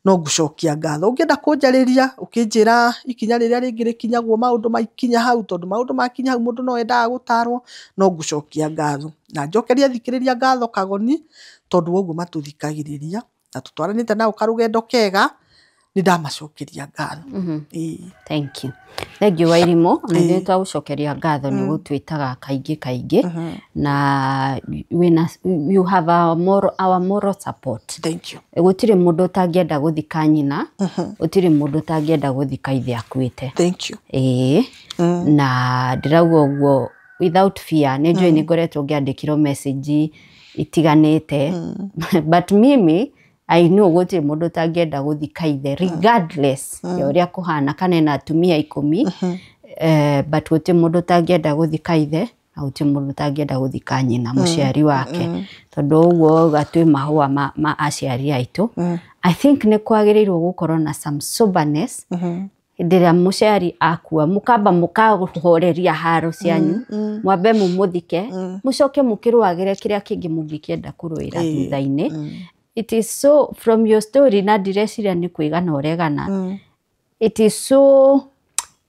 no ngũcokia ngatho. Ũngĩenda kũnjarĩria ũkĩnjĩra ikinya rĩrĩa rĩngĩ rĩkinyagwo maũndũ makinya hau, tondũ maũndũ makinya hau mũndũ no endaga gũtarwo, no ngũcokia ngatho. Na njokerie thikĩrĩria ngatho Kagoni, tondũ wa ũguo matũthikagĩrĩria na tũtwaranĩte nao karũgendo kega, nĩ ndamacokeria ngatho. Thank you. Thank you Wairimũ, na ithuĩ twagũcokeria ngatho nĩ gũtwĩtaga kaingĩ kaingĩ, na wĩna, you have our moral support. Thank you. Gũtirĩ mũndũ ũtangĩenda gũthika nyina, gũtirĩ mũndũ ũtangĩenda gũthika ithe akuĩte. Thank you. Na ndĩrauga ũguo without fear, nĩ njũĩ nĩ ngoretwo ngĩandĩkĩrwo message itiganĩte, but mimi I know gũtirĩ mũndũ ũtangĩenda gũthika ithe regardless ya ũrĩa kũhana, kana ena atumia 10, but gũtirĩ mũndũ ũtangĩenda gũthika ithe, na gũtirĩ mũndũ ũtangĩenda gũthika nyina, mũciari wake, tondũ ũguo wauga twĩ mahũa ma aciari aitũ. I think nĩ kwagĩrĩirwo gũkorwo na some soberness hĩndĩ ĩrĩa mũciari akua, mũkamba mũkahoreria haro cianyu, mwambe mũmũthike, mũcoke mũkĩrũagĩre kĩrĩa kĩngĩ mũngĩkĩenda kũrũĩra thutha-inĩ. It is so, from your story, na ndireciria nĩ kwĩgana ũregana, it is so,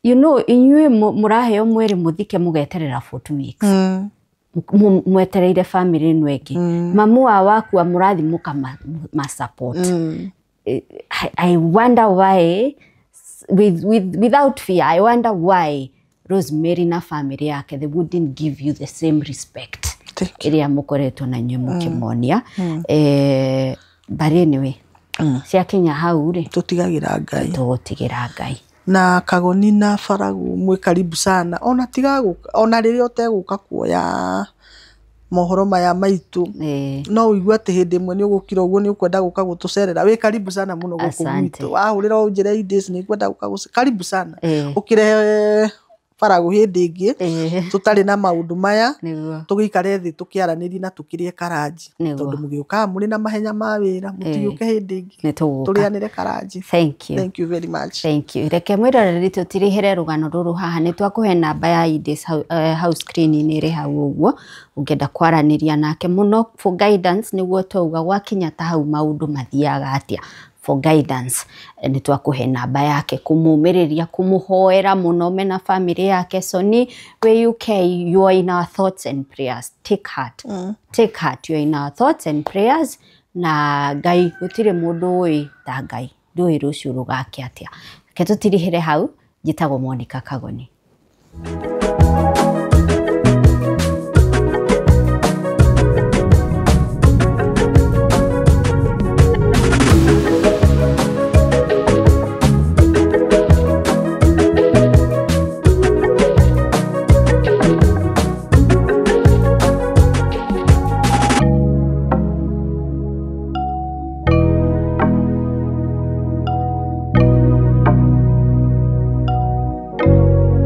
you know, inyuĩ mũraheo mwĩrĩ mũthike mũgeterera for 2 weeks. Mwetereire family ĩno ĩngĩ. Mamu wao akua mũrathi mũkama support. I wonder why, without fear, I wonder why Rosemary na family yake, they wouldn't give you the same respect. Ĩrĩa mũkoretwo na inyuĩ mũkĩmonia. But anyway, ciakinya hau rĩ, tũtigagĩra Ngai. Tũgũtigĩra Ngai. Na Kagoni na Baragu mwĩ karibu sana. Ona tiga gũka, ona rĩrĩa ũtegũka kuoya mohoro maya maitũ, no ũigue atĩ hĩndĩ ĩmwe nĩ ũgũkira ũguo nĩ ũkwenda gũka gũtũcerera, wĩ karibu sana mũno gũkũ gwitũ. Wahũrĩra ũnjĩre Idays nĩ ngwenda gũka gũce-, karibu sana. Ũkĩrehe Baragu hĩndĩ ĩngĩ, tũtarĩ na maũndũ maya, tũgĩikare thĩ tũkĩaranĩrie na tũkĩrĩe karanji. Tondũ mũgĩũkaga mũrĩ na mahenya ma wĩra, mũtigĩũke hĩndĩ ĩngĩ. Nĩ tũgũka. Tũrĩanĩre karanji. Thank you. Thank you very much. Thank you. Reke mwĩroreri tũtirĩhĩre rũgano rũrũ haha, nĩ twakũhe namba ya Idays house screen-inĩ ĩrĩ hau ũguo, ũngĩenda kwaranĩria nake mũno for guidance, nĩguo twauga gwakinya ta hau maũndũ mathiaga atĩa. For guidance, nĩ twakũhe namba yake, kũmũmĩrĩria, kũmũhoera mũno mena family yake. Soni wĩ UK, you are in our thoughts and prayers. Take heart. Take heart, you are in our thoughts and prayers. Na Ngai, gũtirĩ mũndũ ũĩ ta Ngai, ndũĩ rũciũ rũgakĩa atĩa. Reke tũtirihĩre hau. Njĩtagwo Monica Kagoni.